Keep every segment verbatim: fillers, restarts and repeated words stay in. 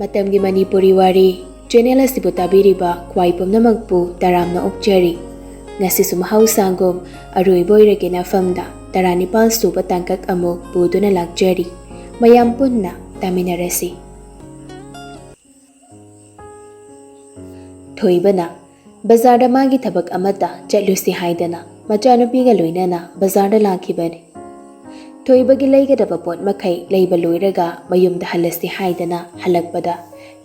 ꯃꯇꯝꯒꯤ ꯃꯅꯤꯄꯨꯔꯤ ꯋꯥꯔꯤ ꯆꯦꯅꯦꯜ ꯑꯁꯤꯕꯨ ꯇꯥꯕꯤꯔꯤꯕ ꯈ꯭ꯋꯥꯏ ꯄꯨꯝꯅꯃꯛꯄꯨ ꯇꯔꯥꯝꯅ ꯑꯣꯛꯆꯔꯤ꯫ ꯉꯁꯤꯁꯨ ꯃꯍꯧꯁꯥꯒꯨꯝ ꯑꯔꯣꯏꯕ ꯑꯣꯏꯔꯒꯦ ꯅꯐꯝꯗ ꯇꯔꯥꯅꯤꯄꯥꯜ ꯁꯨꯕ ꯇꯥꯡꯀꯛ ꯑꯃꯨꯛ ꯄꯨꯗꯨꯅ ꯂꯥꯛꯆꯔꯤ꯫ ꯃꯌꯥꯝ ꯄꯨꯟꯅ ꯇꯥꯃꯤꯟꯅꯔꯁꯤ꯫ ꯊꯣꯏꯕꯅ ꯕꯖꯥꯔꯗ ꯃꯥꯒꯤ ꯊꯕꯛ ꯑꯃꯠꯇ ꯆꯠꯂꯨꯁꯤ ꯍꯥꯏꯗꯅ ꯃꯆꯥꯅꯨꯄꯤꯒ ꯂꯣꯏꯅꯅ ꯕꯖꯥꯔꯗ ꯂꯥꯛꯈꯤꯕꯅꯤ꯫ ꯊꯣꯏꯕꯒꯤ ꯂꯩꯒꯗꯕ ꯄꯣꯠ ꯃꯈꯩ ꯂꯩꯕ ꯂꯣꯏꯔꯒ ꯃꯌꯨꯝꯗ ꯍꯜꯂꯁꯤ ꯍꯥꯏꯗꯅ ꯍꯜꯂꯛꯄꯗ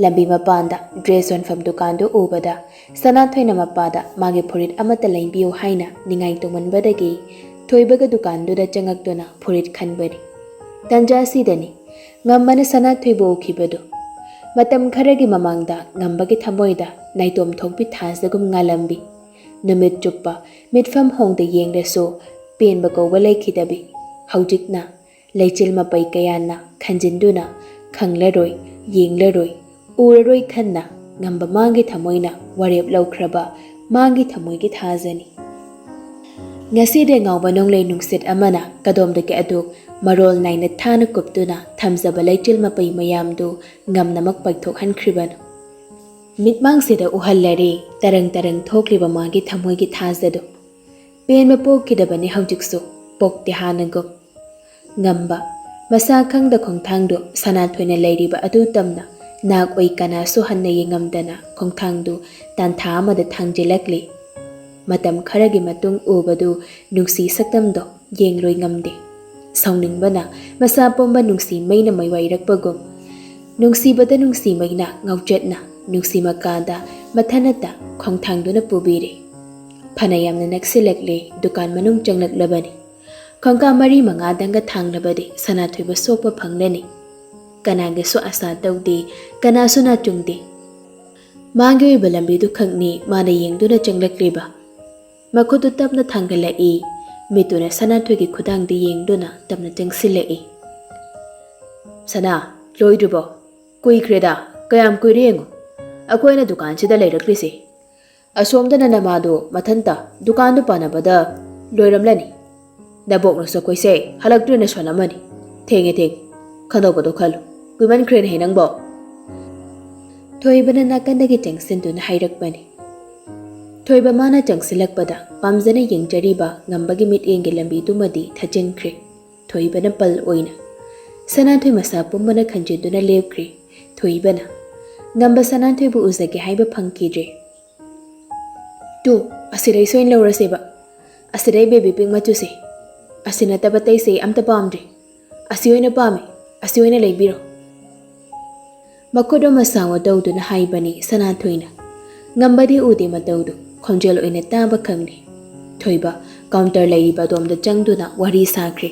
ꯂꯝꯕꯤ ꯃꯄꯥꯟꯗ ꯗ꯭ꯔꯦꯁ ꯌꯣꯟꯐꯝ ꯗꯨꯀꯥꯟꯗꯨ ꯎꯕꯗ ꯁꯅꯥꯊꯣꯏꯅ ꯃꯄꯥꯗ ꯃꯥꯒꯤ ꯐꯨꯔꯤꯠ ꯑꯃꯠꯇ ꯂꯩꯕꯤꯌꯨ ꯍꯥꯏꯅ ꯅꯤꯡꯉꯥꯏ ꯇꯧꯃꯟꯕꯗꯒꯤ ꯊꯣꯏꯕꯒ ꯗꯨꯀꯥꯟꯗꯨꯗ ꯆꯪꯉꯛꯇꯨꯅ ꯐꯨꯔꯤꯠ ꯈꯟꯕꯅꯤ꯫ ꯇꯟꯖꯥ ꯑꯁꯤꯗꯅꯤ ꯉꯝꯕꯅ ꯁꯅꯥꯊꯣꯏꯕꯨ ꯎꯈꯤꯕꯗꯨ꯫ ꯃꯇꯝ ꯈꯔꯒꯤ ꯃꯃꯥꯡꯗ ꯉꯝꯕꯒꯤ ꯊꯃꯣꯏꯗ ꯅꯥꯏꯇꯣꯝ ꯊꯣꯛꯄꯤ ꯊꯥꯖꯒꯨꯝ ꯉꯥꯜꯂꯝꯕꯤ ꯅꯨꯃꯤꯠ ꯆꯨꯞꯄ ꯃꯤꯠꯐꯝ ꯍꯣꯡꯗ ꯌꯦꯡꯂꯁꯨ ꯄꯦꯟꯕ ꯀꯧꯕ ꯂꯩꯈꯤꯗꯕꯤ ꯍꯧꯖꯤꯛꯅ ꯂꯩꯆꯤꯜ ꯃꯄꯩ ꯀꯌꯥꯅ ꯈꯟꯖꯤꯟꯗꯨꯅ ꯈꯪꯂꯔꯣꯏ, ꯌꯦꯡꯂꯔꯣꯏ, ꯎꯔꯔꯣꯏ ꯈꯟꯅ ꯉꯝꯕ ꯃꯥꯒꯤ ꯊꯃꯣꯏꯅ ꯋꯥꯔꯦꯞ ꯂꯧꯈ꯭ꯔꯕ ꯃꯥꯒꯤ ꯊꯃꯣꯏꯒꯤ ꯊꯥꯖꯅꯤ꯫ ꯉꯁꯤꯗꯤ ꯉꯥꯎꯕ ꯅꯣꯡꯂꯩ ꯅꯨꯡꯁꯤꯠ ꯑꯃꯅ ꯀꯗꯣꯝꯗꯒꯤ ꯑꯗꯨ ꯃꯔꯣꯜ ꯅꯥꯏꯅ ꯊꯥꯅ ꯀꯨꯞꯇꯨꯅ ꯊꯝꯖꯕ ꯂꯩꯆꯤꯜ ꯃꯄꯩ ꯃꯌꯥꯝꯗꯨ ꯉꯝꯅꯃꯛ ꯄꯩꯊꯣꯛꯍꯟꯈ꯭ꯔꯤꯕꯅꯣ꯫ ꯃꯤꯠꯃꯥꯡꯁꯤꯗ ꯎꯍꯜꯂꯔꯦ ꯇꯔꯪ ꯇꯔꯪ ꯊꯣꯛꯂꯤꯕ ꯃꯥꯒꯤ ꯊꯃꯣꯏꯒꯤ ꯊꯥꯖꯗꯨ꯫ ꯄꯦꯟꯕ ꯄꯣꯛꯈꯤꯗꯕꯅꯤ ꯍꯧꯖꯤꯛꯁꯨ, ꯄꯣꯛꯇꯦ ꯍꯥꯟꯅꯒꯨꯝ꯫ ꯉꯝꯕ, ꯃꯁꯥ ꯈꯪꯗ ꯈꯣꯡꯊꯥꯡꯗꯨ ꯁꯅꯥꯊꯣꯏꯅ ꯂꯩꯔꯤꯕ ꯑꯗꯨ ꯇꯝꯅ ꯅꯥꯛ ꯑꯣꯏ ꯀꯅꯥꯁꯨ ꯍꯟꯅ ꯌꯦꯡꯉꯝꯗꯅ ꯈꯣꯡꯊꯥꯡꯗꯨ ꯇꯥꯟꯊꯥ ꯑꯃꯗ ꯊꯥꯡꯖꯤꯜꯂꯛꯂꯤ꯫ ꯃꯇꯝ ꯈꯔꯒꯤ ꯃꯇꯨꯡ ꯎꯕꯗꯨ ꯅꯨꯡꯁꯤ ꯁꯛꯇꯝꯗꯣ ꯌꯦꯡꯂꯣꯏ ꯉꯝꯗꯦ꯫ ꯁꯥꯎꯅꯤꯡꯕꯅ ꯃꯁꯥ ꯄꯨꯝꯕ ꯅꯨꯡꯁꯤ ꯃꯩꯅ ꯃꯩꯋꯥꯏꯔꯛꯄꯒꯨꯝ ꯅꯨꯡꯁꯤꯕꯗ ꯅꯨꯡꯁꯤ ꯃꯩꯅ ꯉꯥꯎꯆꯠꯅ ꯅꯨꯡꯁꯤ ꯃꯀꯥꯗ ꯃꯊꯅꯇ ꯈꯣꯡꯊꯥꯡꯗꯨꯅ ꯄꯨꯕꯤꯔꯦ꯫ ꯐꯅ ꯌꯥꯝꯅ ꯅꯛꯁꯤꯜꯂꯛꯂꯦ, ꯗꯨꯀꯥꯟ ꯃꯅꯨꯡ ꯆꯪꯂꯛꯂꯕꯅꯤ꯫ ꯈꯣꯡꯀꯥꯞ ꯃꯔꯤ ꯃꯉꯥꯗꯪꯒ ꯊꯥꯡꯂꯕꯗꯤ ꯁꯅꯥꯊꯣꯏꯕ ꯁꯣꯛꯄ ꯐꯪꯂꯅꯤ꯫ ꯀꯅꯥꯒꯤꯁꯨ ꯑꯁꯥ ꯇꯧꯗꯦ, ꯀꯅꯥꯁꯨ ꯅꯥꯆꯨꯡꯗꯦ꯫ ꯃꯥꯒꯤ ꯑꯣꯏꯕ ꯂꯝꯕꯤꯗꯨ ꯈꯛꯅꯤ ꯃꯥꯅ ꯌꯦꯡꯗꯨꯅ ꯆꯪꯂꯛꯂꯤꯕ꯫ ꯃꯈꯨꯠꯇꯨ ꯇꯞꯅ ꯊꯥꯡꯒꯠꯂꯛꯏ꯫ ꯃꯤꯠꯇꯨꯅ ꯁꯅꯥꯊꯣꯏꯒꯤ ꯈꯨꯗꯥꯡꯗ ꯌꯦꯡꯗꯨꯅ ꯇꯞꯅ ꯆꯪꯁꯤꯜꯂꯛꯏ꯫ "ꯁꯅꯥ, ꯂꯣꯏꯗ꯭ꯔꯤꯕꯣ? ꯀꯨꯏꯈ꯭ꯔꯦꯗ, ꯀꯌꯥꯝ ꯀꯨꯏꯔꯦ ꯌꯦꯡꯉꯨ꯫ ꯑꯩꯈꯣꯏꯅ ꯗꯨꯀꯥꯟꯁꯤꯗ ꯂꯩꯔꯛꯂꯤꯁꯦ꯫ ꯑꯁꯣꯝꯗꯅ ꯅꯃꯥꯗꯣ ꯃꯊꯟꯇ ꯗꯨꯀꯥꯟꯗꯨ ꯄꯥꯟꯅꯕꯗ ꯂꯣꯏꯔꯝꯂꯅꯤ꯫ ꯅꯕꯣꯛꯅꯁꯨ ꯑꯩꯈꯣꯏꯁꯦ ꯍꯜꯂꯛꯇ꯭ꯔꯦꯅ ꯁꯣꯜꯂꯝꯃꯅꯤ꯫ ꯊꯦꯡꯉꯦ, ꯊꯦꯡꯉꯦ꯫ ꯈꯟꯗꯣꯛꯄꯗꯣ ꯈꯜꯂꯨ꯫ ꯀꯨꯏꯃꯟꯈ꯭ꯔꯦꯅꯦ ꯍꯦ ꯅꯪꯕꯣ꯫" ꯊꯣꯏꯕꯅ ꯅꯥꯀꯟꯗꯒꯤ ꯆꯪꯁꯤꯟꯗꯨꯅ ꯍꯥꯏꯔꯛꯄꯅꯤ꯫ ꯊꯣꯏꯕ ꯃꯥꯅ ꯆꯪꯁꯤꯜꯂꯛꯄꯗ ꯄꯥꯝꯖꯅ ꯌꯦꯡꯖꯔꯤꯕ ꯉꯝꯕꯒꯤ ꯃꯤꯠꯌꯦꯡꯒꯤ ꯂꯝꯕꯤꯗꯨꯃꯗꯤ ꯊꯠꯆꯤꯟꯈ꯭ꯔꯦ꯫ ꯊꯣꯏꯕꯅ ꯄꯜ ꯑꯣꯏꯅ ꯁꯅꯥꯊꯣꯏ ꯃꯁꯥ ꯄꯨꯝꯕꯅ ꯈꯟꯖꯤꯟꯗꯨꯅ ꯂꯦꯞꯈ꯭ꯔꯦ꯫ ꯊꯣꯏꯕꯅ ꯉꯝꯕ ꯁꯅꯥꯊꯣꯏꯕꯨ ꯎꯖꯒꯦ ꯍꯥꯏꯕ ꯐꯪꯈꯤꯗ꯭ꯔꯦ꯫ "ꯇꯨ, ꯑꯁꯤꯗꯩ ꯁꯣꯏꯅ ꯂꯧꯔꯁꯦꯕ꯫ ꯑꯁꯤꯗꯩ ꯕꯦꯕꯤ ꯄꯤꯡ ꯃꯆꯨꯁꯦ꯫ ꯑꯁꯤ ꯅꯠꯇꯕ ꯑꯇꯩꯁꯦ ꯑꯝꯇ ꯄꯥꯝꯗ꯭ꯔꯦ꯫ ꯑꯁꯤ ꯑꯣꯏꯅ ꯄꯥꯝꯃꯤ꯫ ꯑꯁꯤ ꯑꯣꯏꯅ ꯂꯩꯕꯤꯔꯣ꯫" ꯃꯈꯨꯠ ꯑꯃ ꯁꯥꯡꯅ ꯇꯧꯗꯨꯅ ꯍꯥꯏꯕꯅꯤ ꯁꯅꯥꯊꯣꯏꯅ꯫ ꯉꯝꯕꯗꯤ ꯎꯗꯦ ꯃꯇꯧꯗꯨ, ꯈꯣꯟꯖꯦꯜ ꯑꯣꯏꯅ ꯇꯥꯕ ꯈꯪꯂꯦ꯫ ꯊꯣꯏꯕ ꯀꯥꯎꯟꯇꯔ ꯂꯩꯔꯤꯕ ꯑꯗꯣꯝꯗ ꯆꯪꯗꯨꯅ ꯋꯥꯔꯤ ꯁꯥꯈ꯭ꯔꯦ꯫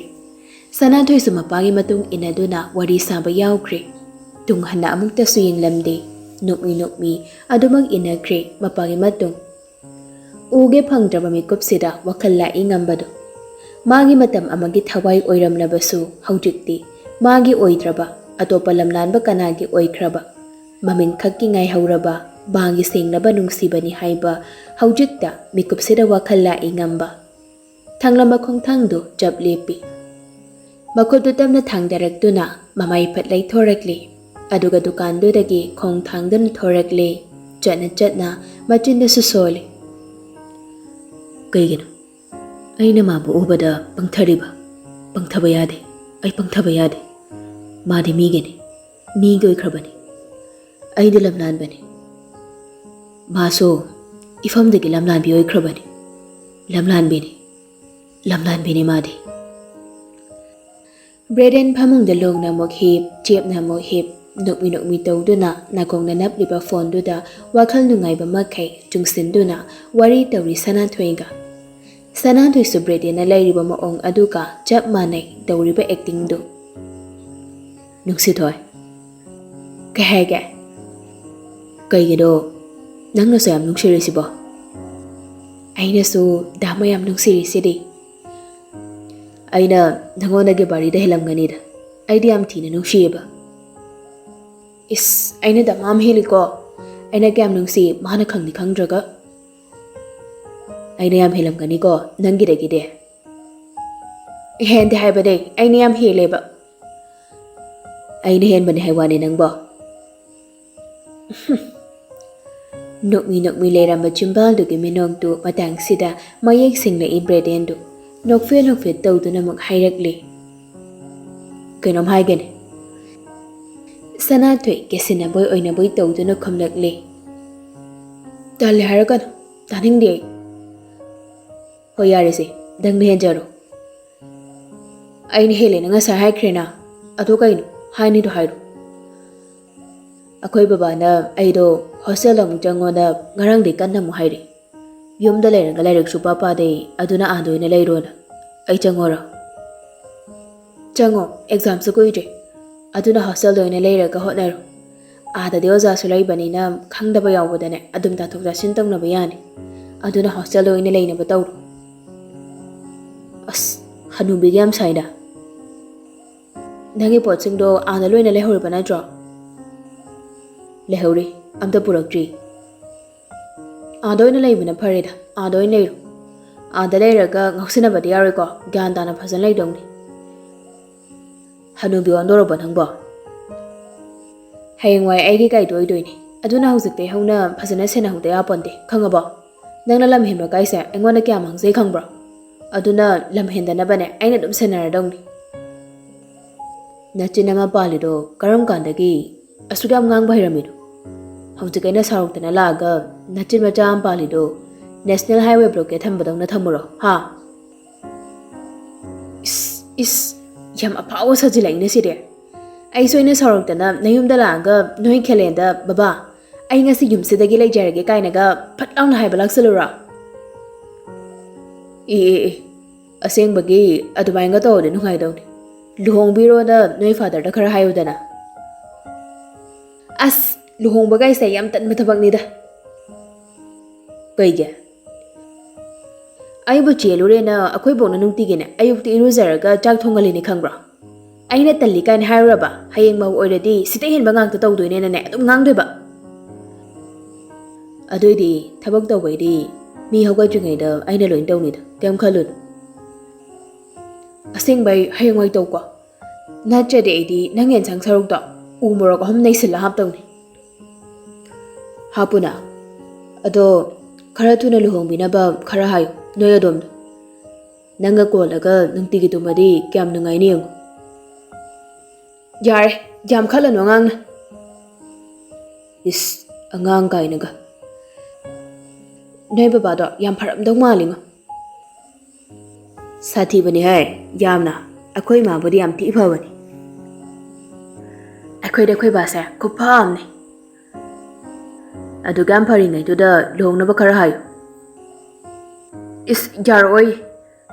ꯁꯅꯥꯊꯣꯏꯁꯨ ꯃꯄꯥꯒꯤ ꯃꯇꯨꯡ ꯏꯟꯅꯗꯨꯅ ꯋꯥꯔꯤ ꯁꯥꯕ ꯌꯥꯎꯈ꯭ꯔꯦ꯫ ꯇꯨꯡ ꯍꯟꯅ ꯑꯃꯨꯛꯇꯁꯨ ꯌꯦꯡꯂꯝꯗꯦ꯫ ꯅꯣꯛꯃꯤ ꯅꯣꯛꯃꯤ ꯑꯗꯨꯃꯛ ꯏꯟꯅꯈ꯭ꯔꯦ ꯃꯄꯥꯒꯤ ꯃꯇꯨꯡ꯫ ꯎꯒꯦ ꯐꯪꯗ꯭ꯔꯕ ꯃꯤꯀꯨꯞꯁꯤꯗ ꯋꯥꯈꯜ ꯂꯥꯛꯏ ꯉꯝꯕꯗꯣ꯫ ꯃꯥꯒꯤ ꯃꯇꯝ ꯑꯃꯒꯤ ꯊꯋꯥꯏ ꯑꯣꯏꯔꯝꯂꯕꯁꯨ ꯍꯧꯖꯤꯛꯇꯤ ꯃꯥꯒꯤ ꯑꯣꯏꯗ꯭ꯔꯕ ꯑꯇꯣꯞꯄ ꯂꯝꯂꯥꯟꯕ ꯀꯅꯥꯒꯤ ꯑꯣꯏꯈ꯭ꯔꯕ? ꯃꯃꯤꯡ ꯈꯛꯀꯤ ꯉꯥꯏꯍꯧꯔꯕ ꯃꯥꯒꯤ ꯁꯦꯡꯂꯕ ꯅꯨꯡꯁꯤꯕꯅꯤ ꯍꯥꯏꯕ ꯍꯧꯖꯤꯛꯇ ꯃꯤꯀꯨꯞꯁꯤꯗ ꯋꯥꯈꯜ ꯂꯥꯛꯏ ꯉꯝꯕ꯫ ꯊꯥꯡꯂꯝꯕ ꯈꯣꯡꯊꯥꯡꯗꯨ ꯆꯞ ꯂꯦꯞꯄꯤ꯫ ꯃꯈꯨꯠꯇꯨ ꯇꯞꯅ ꯊꯥꯡꯗꯔꯛꯇꯨꯅ ꯃꯃꯥꯏ ꯐꯠ ꯂꯩꯊꯣꯔꯛꯂꯤ꯫ ꯑꯗꯨꯒ ꯗꯨꯀꯥꯟꯗꯨꯗꯒꯤ ꯈꯣꯡ ꯊꯥꯡꯗꯨꯅ ꯊꯣꯔꯛꯂꯤ꯫ ꯆꯠꯅ ꯆꯠꯅ ꯃꯆꯤꯟꯗꯁꯨ ꯁꯣꯜꯂꯤ꯫ "ꯀꯩꯒꯤꯅꯣ ꯑꯩꯅ ꯃꯥꯕꯨ ꯎꯕꯗ ꯄꯪꯊꯔꯤꯕ? ꯄꯪꯊꯕ ꯌꯥꯗꯦ꯫ ꯑꯩ ꯄꯪꯊꯕ ꯌꯥꯗꯦ꯫ ꯃꯥꯗꯤ ꯃꯤꯒꯤꯅꯤ꯫ ꯃꯤꯒꯤ ꯑꯣꯏꯈ꯭ꯔꯕꯅꯤ꯫ ꯑꯩꯗꯤ ꯂꯝꯂꯥꯟꯕꯅꯤ꯫ ꯃꯥꯁꯨ ꯏꯐꯝꯗꯒꯤ ꯂꯝꯂꯥꯟꯕꯤ ꯑꯣꯏꯈ꯭ꯔꯕꯅꯤ꯫ ꯂꯝꯂꯥꯟꯕꯤꯅꯤ꯫ ꯂꯝꯂꯥꯟꯕꯤꯅꯤ ꯃꯥꯗꯤ꯫" ꯕ꯭ꯔꯦꯗꯦꯟ ꯐꯃꯨꯡꯗ ꯂꯣꯡꯅ ꯑꯃꯨꯛ ꯍꯤꯞ, ꯆꯦꯞꯅ ꯑꯃꯨꯛ ꯍꯤꯞ, ꯅꯣꯛꯃꯤ ꯅꯣꯛꯃꯤ ꯇꯧꯗꯨꯅ ꯅꯥꯀꯣꯡꯅ ꯅꯞꯂꯤꯕ ꯐꯣꯟꯗꯨꯗ ꯋꯥꯈꯜ ꯅꯨꯡꯉꯥꯏꯕ ꯃꯈꯩ ꯆꯨꯡꯁꯤꯟꯗꯨꯅ ꯋꯥꯔꯤ ꯇꯧꯔꯤ ꯁꯅꯥꯊꯣꯏꯒ꯫ ꯁꯅꯥꯊꯣꯏꯁꯨ ꯕ꯭ꯔꯦꯗꯦꯟꯅ ꯂꯩꯔꯤꯕ ꯃꯑꯣꯡ ꯑꯗꯨꯒ ꯆꯞ ꯃꯥꯟꯅꯩ ꯇꯧꯔꯤꯕ ꯑꯦꯛꯇꯤꯡꯗꯨ꯫ "ꯅꯨꯡꯁꯤꯊꯣꯏ, ꯀꯩ ꯍꯥꯏꯒꯦ?" "ꯀꯩꯒꯤꯅꯣ ꯅꯪꯅꯁꯨ ꯌꯥꯝ ꯅꯨꯡꯁꯤꯔꯤꯁꯤꯕꯣ?" "ꯑꯩꯅꯁꯨ ꯗꯥ ꯃꯌꯥꯝ ꯅꯨꯡꯁꯤꯔꯤꯁꯤꯗꯤ꯫" "ꯑꯩꯅ ꯅꯪꯉꯣꯟꯗꯒꯤ ꯕꯥꯔꯤꯗ ꯍꯦꯜꯂꯝꯒꯅꯤꯗ꯫ ꯑꯩꯗꯤ ꯌꯥꯝ ꯊꯤꯅ ꯅꯨꯡꯁꯤꯌꯦꯕ꯫" "ꯏꯁ, ꯑꯩꯅ ꯗꯃꯥꯝ ꯍꯦꯜꯂꯤꯀꯣ꯫ ꯑꯩꯅ ꯀꯌꯥꯝ ꯅꯨꯡꯁꯤ ꯃꯥꯅ ꯈꯪꯗꯤ ꯈꯪꯗ꯭ꯔꯒ꯫" "ꯑꯩꯅ ꯌꯥꯝ ꯍꯦꯜꯂꯝꯒꯅꯤꯀꯣ ꯅꯪꯒꯤꯗꯒꯤꯗꯤ꯫" "ꯍꯦꯟꯗꯦ ꯍꯥꯏꯕꯅꯦ, ꯑꯩꯅ ꯌꯥꯝ ꯍꯦꯜꯂꯦꯕ꯫" "ꯑꯩꯅ ꯍꯦꯟꯕꯅꯦ ꯍꯥꯏ ꯋꯥꯅꯦ ꯅꯪꯕꯣ?" ꯅꯣꯛꯃꯤ ꯅꯣꯛꯃꯤ ꯂꯩꯔꯝꯕ ꯆꯤꯝꯕꯥꯜꯗꯨꯒꯤ ꯃꯤꯅꯣꯛꯇꯨ ꯃꯇꯥꯡꯁꯤꯗ ꯃꯌꯦꯛ ꯁꯦꯡꯂꯛꯏ ꯕ꯭ꯔꯦꯗꯦꯟꯗꯨ꯫ ꯅꯣꯛꯐꯦꯠ ꯅꯣꯛꯐꯦꯠ ꯇꯧꯗꯨꯅ ꯑꯃꯨꯛ ꯍꯥꯏꯔꯛꯂꯤ, "ꯀꯩꯅꯣꯝ ꯍꯥꯏꯒꯦꯅꯦ꯫" ꯁꯅꯥꯊꯣꯏ ꯀꯦꯁꯤꯟꯅꯕꯣꯏ ꯑꯣꯏꯅꯕꯣꯏ ꯇꯧꯗꯨꯅ ꯈꯨꯝꯂꯛꯂꯤ, "ꯇꯜꯂꯦ ꯍꯥꯏꯔꯛꯀꯅꯨ, ꯇꯥꯅꯤꯡꯗꯦ ꯑꯩ꯫" "ꯍꯣꯏ, ꯌꯥꯔꯦꯁꯦ, ꯅꯪꯅ ꯍꯦꯟꯖꯔꯣ꯫" "ꯑꯩꯅ ꯍꯦꯜꯂꯦꯅ ꯉꯁꯥꯏ ꯍꯥꯏꯈ꯭ꯔꯦꯅ꯫ ꯑꯗꯣ ꯀꯩꯅꯣ ꯍꯥꯏꯅꯤꯗꯣ ꯍꯥꯏꯔꯣ꯫" "ꯑꯩꯈꯣꯏ ꯕꯕꯥꯅ ꯑꯩꯗꯣ ꯍꯣꯁꯇꯦꯜꯗ ꯑꯃꯨꯛ ꯆꯪꯉꯣꯅ ꯉꯔꯥꯡꯗꯩ ꯀꯟꯅ ꯑꯃꯨꯛ ꯍꯥꯏꯔꯤ꯫ ꯌꯨꯝꯗ ꯂꯩꯔꯒ ꯂꯥꯏꯔꯤꯛꯁꯨ ꯄꯥ ꯄꯥꯗꯦ, ꯑꯗꯨꯅ ꯑꯥꯗ ꯑꯣꯏꯅ ꯂꯩꯔꯣꯅ꯫ ꯑꯩ ꯆꯪꯉꯣꯔꯣ?" "ꯆꯪꯉꯣ, ꯑꯦꯛꯖꯥꯝꯁꯨ ꯀꯨꯏꯗ꯭ꯔꯦ꯫ ꯑꯗꯨꯅ ꯍꯣꯁꯇꯦꯜꯗ ꯑꯣꯏꯅ ꯂꯩꯔꯒ ꯍꯣꯠꯅꯔꯣ꯫ ꯑꯥꯗꯗꯤ ꯑꯣꯖꯥꯁꯨ ꯂꯩꯕꯅꯤꯅ ꯈꯪꯗꯕ ꯌꯥꯎꯕꯗꯅꯦ ꯑꯗꯨꯝ ꯇꯥꯊꯣꯛ ꯇꯥꯁꯤꯟ ꯇꯧꯅꯕ ꯌꯥꯅꯤ꯫ ꯑꯗꯨꯅ ꯍꯣꯁꯇꯦꯜꯗ ꯑꯣꯏꯅ ꯂꯩꯅꯕ ꯇꯧꯔꯣ꯫" "ꯑꯁ, ꯍꯅꯨꯕꯤꯗꯤ ꯌꯥꯝ ꯁꯥꯏꯗ꯫" "ꯅꯪꯒꯤ ꯄꯣꯠꯁꯤꯡꯗꯣ ꯑꯥꯗ ꯂꯣꯏꯅ ꯂꯩꯍꯧꯔꯕ ꯅꯠꯇ꯭ꯔꯣ?" "ꯂꯩꯍꯧꯔꯤ, ꯑꯝꯇ ꯄꯨꯔꯛꯇ꯭ꯔꯤ꯫" "ꯑꯥꯗ ꯑꯣꯏꯅ ꯂꯩꯕꯅ ꯐꯔꯦꯗ, ꯑꯥꯗ ꯑꯣꯏꯅ ꯂꯩꯔꯣ꯫ ꯑꯥꯗ ꯂꯩꯔꯒ ꯉꯥꯎꯁꯤꯟꯅꯕꯗꯤ ꯌꯥꯔꯣꯏꯀꯣ, ꯒ꯭ꯌꯥꯟ ꯇꯥꯅ ꯐꯖꯅ ꯂꯩꯗꯧꯅꯤ꯫" "ꯍꯅꯨꯕꯤ ꯑꯣꯟꯗꯣꯔꯕꯣ ꯅꯪꯕꯣ? ꯍꯌꯦꯡꯋꯥꯏ ꯑꯩꯒꯤ ꯀꯩꯗꯣ ꯑꯣꯏꯗꯣꯏꯅꯤ, ꯑꯗꯨꯅ ꯍꯧꯖꯤꯛꯇꯩ ꯍꯧꯅ ꯐꯖꯅ ꯁꯦꯟꯅꯍꯧꯗ ꯌꯥꯄꯣꯟꯇꯦ, ꯈꯪꯉꯕꯣ? ꯅꯪꯅ ꯂꯝ ꯍꯦꯟꯕ ꯀꯥꯏꯁꯦ ꯑꯩꯉꯣꯟꯗ ꯀꯌꯥ ꯃꯥꯡꯖꯩ ꯈꯪꯕ꯭ꯔꯣ? ꯑꯗꯨꯅ ꯂꯝ ꯍꯦꯟꯗꯅꯕꯅꯦ ꯑꯩꯅ ꯑꯗꯨꯝ ꯁꯦꯟꯅꯔꯗꯧꯅꯤ꯫" "ꯅꯆꯤꯟ ꯑꯃ ꯄꯥꯜꯂꯤꯗꯣ ꯀꯔꯝ ꯀꯥꯟꯗꯒꯤ ꯑꯁꯨꯛ ꯌꯥꯝ ꯉꯥꯡꯕ ꯍꯩꯔꯝꯃꯤꯅꯣ? ꯍꯧꯖꯤꯛ ꯑꯩꯅ ꯁꯥꯎꯔꯛꯇꯅ ꯂꯥꯛꯑꯒ ꯅꯆꯤꯟ ꯃꯆꯥ ꯑꯃ ꯄꯥꯜꯂꯤꯗꯣ National Highway blockade ꯊꯝꯕꯗꯧꯅ ꯊꯝꯃꯨꯔꯣ, ꯍꯥ?" "ꯏꯁ, ꯏꯁ, ꯌꯥꯝ ꯑꯐꯥꯎꯕ ꯁꯥꯖꯤꯜꯂꯛꯏꯅꯦ ꯁꯤꯗꯤ꯫ ꯑꯩꯁꯨ ꯑꯩꯅ ꯁꯥꯎꯔꯛꯇꯅ ꯅꯌꯨꯝꯗ ꯂꯥꯛꯑꯒ ꯅꯣꯏ ꯈꯦꯂꯦꯟꯗ, 'ꯕꯕꯥ, ꯑꯩ ꯉꯁꯤ ꯌꯨꯝꯁꯤꯗꯒꯤ ꯂꯩꯖꯔꯒꯦ' ꯀꯥꯏꯅꯒ ꯐꯠ ꯂꯥꯎꯅ ꯍꯥꯏꯕ ꯂꯥꯛꯁꯜꯂꯨꯔꯣ?" "ꯑꯦ, ꯑꯦ, ꯑꯦ, ꯑꯁꯦꯡꯕꯒꯤ ꯑꯗꯨꯃꯥꯏꯅꯒ ꯇꯧꯔꯗꯤ ꯅꯨꯡꯉꯥꯏꯗꯧꯅꯤ꯫ ꯂꯨꯍꯣꯡꯕꯤꯔꯣꯅ ꯅꯣꯏ ꯐꯥꯗꯔꯗ ꯈꯔ ꯍꯥꯏꯌꯨꯗꯅ꯫" "ꯑꯁ, ꯂꯨꯍꯣꯡꯕ ꯀꯥꯏꯁꯦ ꯌꯥꯝ ꯇꯟꯕ ꯊꯕꯛꯅꯤꯗ꯫" "ꯀꯩꯒꯤ?" "ꯑꯩꯕꯨ ꯆꯦꯜꯂꯨꯔꯦꯅ ꯑꯩꯈꯣꯏ ꯕꯣꯛꯅ ꯅꯨꯡꯇꯤꯒꯤꯅꯦ ꯑꯌꯨꯛꯇ ꯏꯔꯨꯖꯔꯒ ꯆꯥꯛ ꯊꯣꯡꯍꯜꯂꯤꯅꯦ ꯈꯪꯕ꯭ꯔꯣ? ꯑꯩꯅ ꯇꯜꯂꯤ ꯀꯥꯏꯅ ꯍꯥꯏꯔꯨꯔꯕ, ꯍꯌꯦꯡ ꯃꯧ ꯑꯣꯏꯔꯗꯤ ꯁꯤꯗ ꯍꯦꯟꯕ ꯉꯥꯛꯇ ꯇꯧꯗꯣꯏꯅꯦꯅꯅꯦ ꯑꯗꯨꯝ ꯉꯥꯡꯗꯣꯏꯕ꯫ ꯑꯗꯨꯏꯗꯤ ꯊꯕꯛ ꯇꯧꯕꯩꯗꯤ ꯃꯤ ꯍꯧꯒꯠꯇ꯭ꯔꯤꯉꯩꯗ ꯑꯩꯅ ꯂꯣꯏ ꯇꯧꯅꯤꯗ, ꯀꯩꯝ ꯈꯜꯂꯨꯅꯨ꯫" "ꯑꯁꯦꯡꯕꯩ ꯍꯌꯦꯡꯋꯥꯏ ꯇꯧꯀꯣ꯫ ꯅꯠꯇ꯭ꯔꯗꯤ ꯑꯩꯗꯤ ꯅꯪ ꯌꯦꯟꯁꯥꯡ ꯁꯔꯨꯛꯇꯣ ꯎ ꯃꯣꯔꯣꯛ ꯑꯍꯨꯝ ꯅꯩꯁꯤꯜꯂ ꯍꯥꯞꯇꯧꯅꯤ꯫" ꯍꯥꯞꯄꯨꯅ꯫ ꯑꯗꯣ ꯈꯔ ꯊꯨꯅ ꯂꯨꯍꯣꯡꯕꯤꯅꯕ ꯈꯔ ꯍꯥꯏꯌꯨ, ꯅꯣꯏ ꯑꯗꯣꯝꯗꯣ꯫ ꯅꯪꯒ ꯀꯣꯜꯂꯒ ꯅꯨꯡꯇꯤꯒꯤ ꯇꯨꯝꯃꯗꯤ ꯀꯌꯥꯝ ꯅꯨꯡꯉꯥꯏꯅꯤ ꯌꯦꯡꯉꯨ꯫ ꯌꯥꯔꯦ, ꯌꯥꯝ ꯈꯜꯂꯅꯨ ꯑꯉꯥꯡꯅ꯫ ꯏꯁ, ꯑꯉꯥꯡ ꯀꯥꯏꯅꯒ꯫ ꯅꯣꯏ ꯕꯕꯥꯗꯣ ꯌꯥꯝ ꯐꯔꯝꯗꯧ ꯃꯥꯜꯂꯤꯉꯣ꯫ ꯁꯥꯊꯤꯕꯅꯤ ꯍꯥꯏ ꯌꯥꯝꯅ꯫ ꯑꯩꯈꯣꯏ ꯏꯃꯥꯕꯨꯗꯤ ꯌꯥꯝ ꯊꯤ ꯐꯕꯅꯤ꯫ ꯑꯩꯈꯣꯏꯗꯤ ꯑꯩꯈꯣꯏ ꯕꯥꯁꯦ ꯈꯨꯐ ꯑꯃꯅꯤ꯫ ꯑꯗꯨ ꯀꯌꯥꯝ ꯐꯔꯤꯉꯩꯗꯨꯗ ꯂꯨꯍꯣꯡꯅꯕ ꯈꯔ ꯍꯥꯏꯌꯨ꯫ ꯏꯁ, ꯌꯥꯔꯛꯑꯣꯏ꯫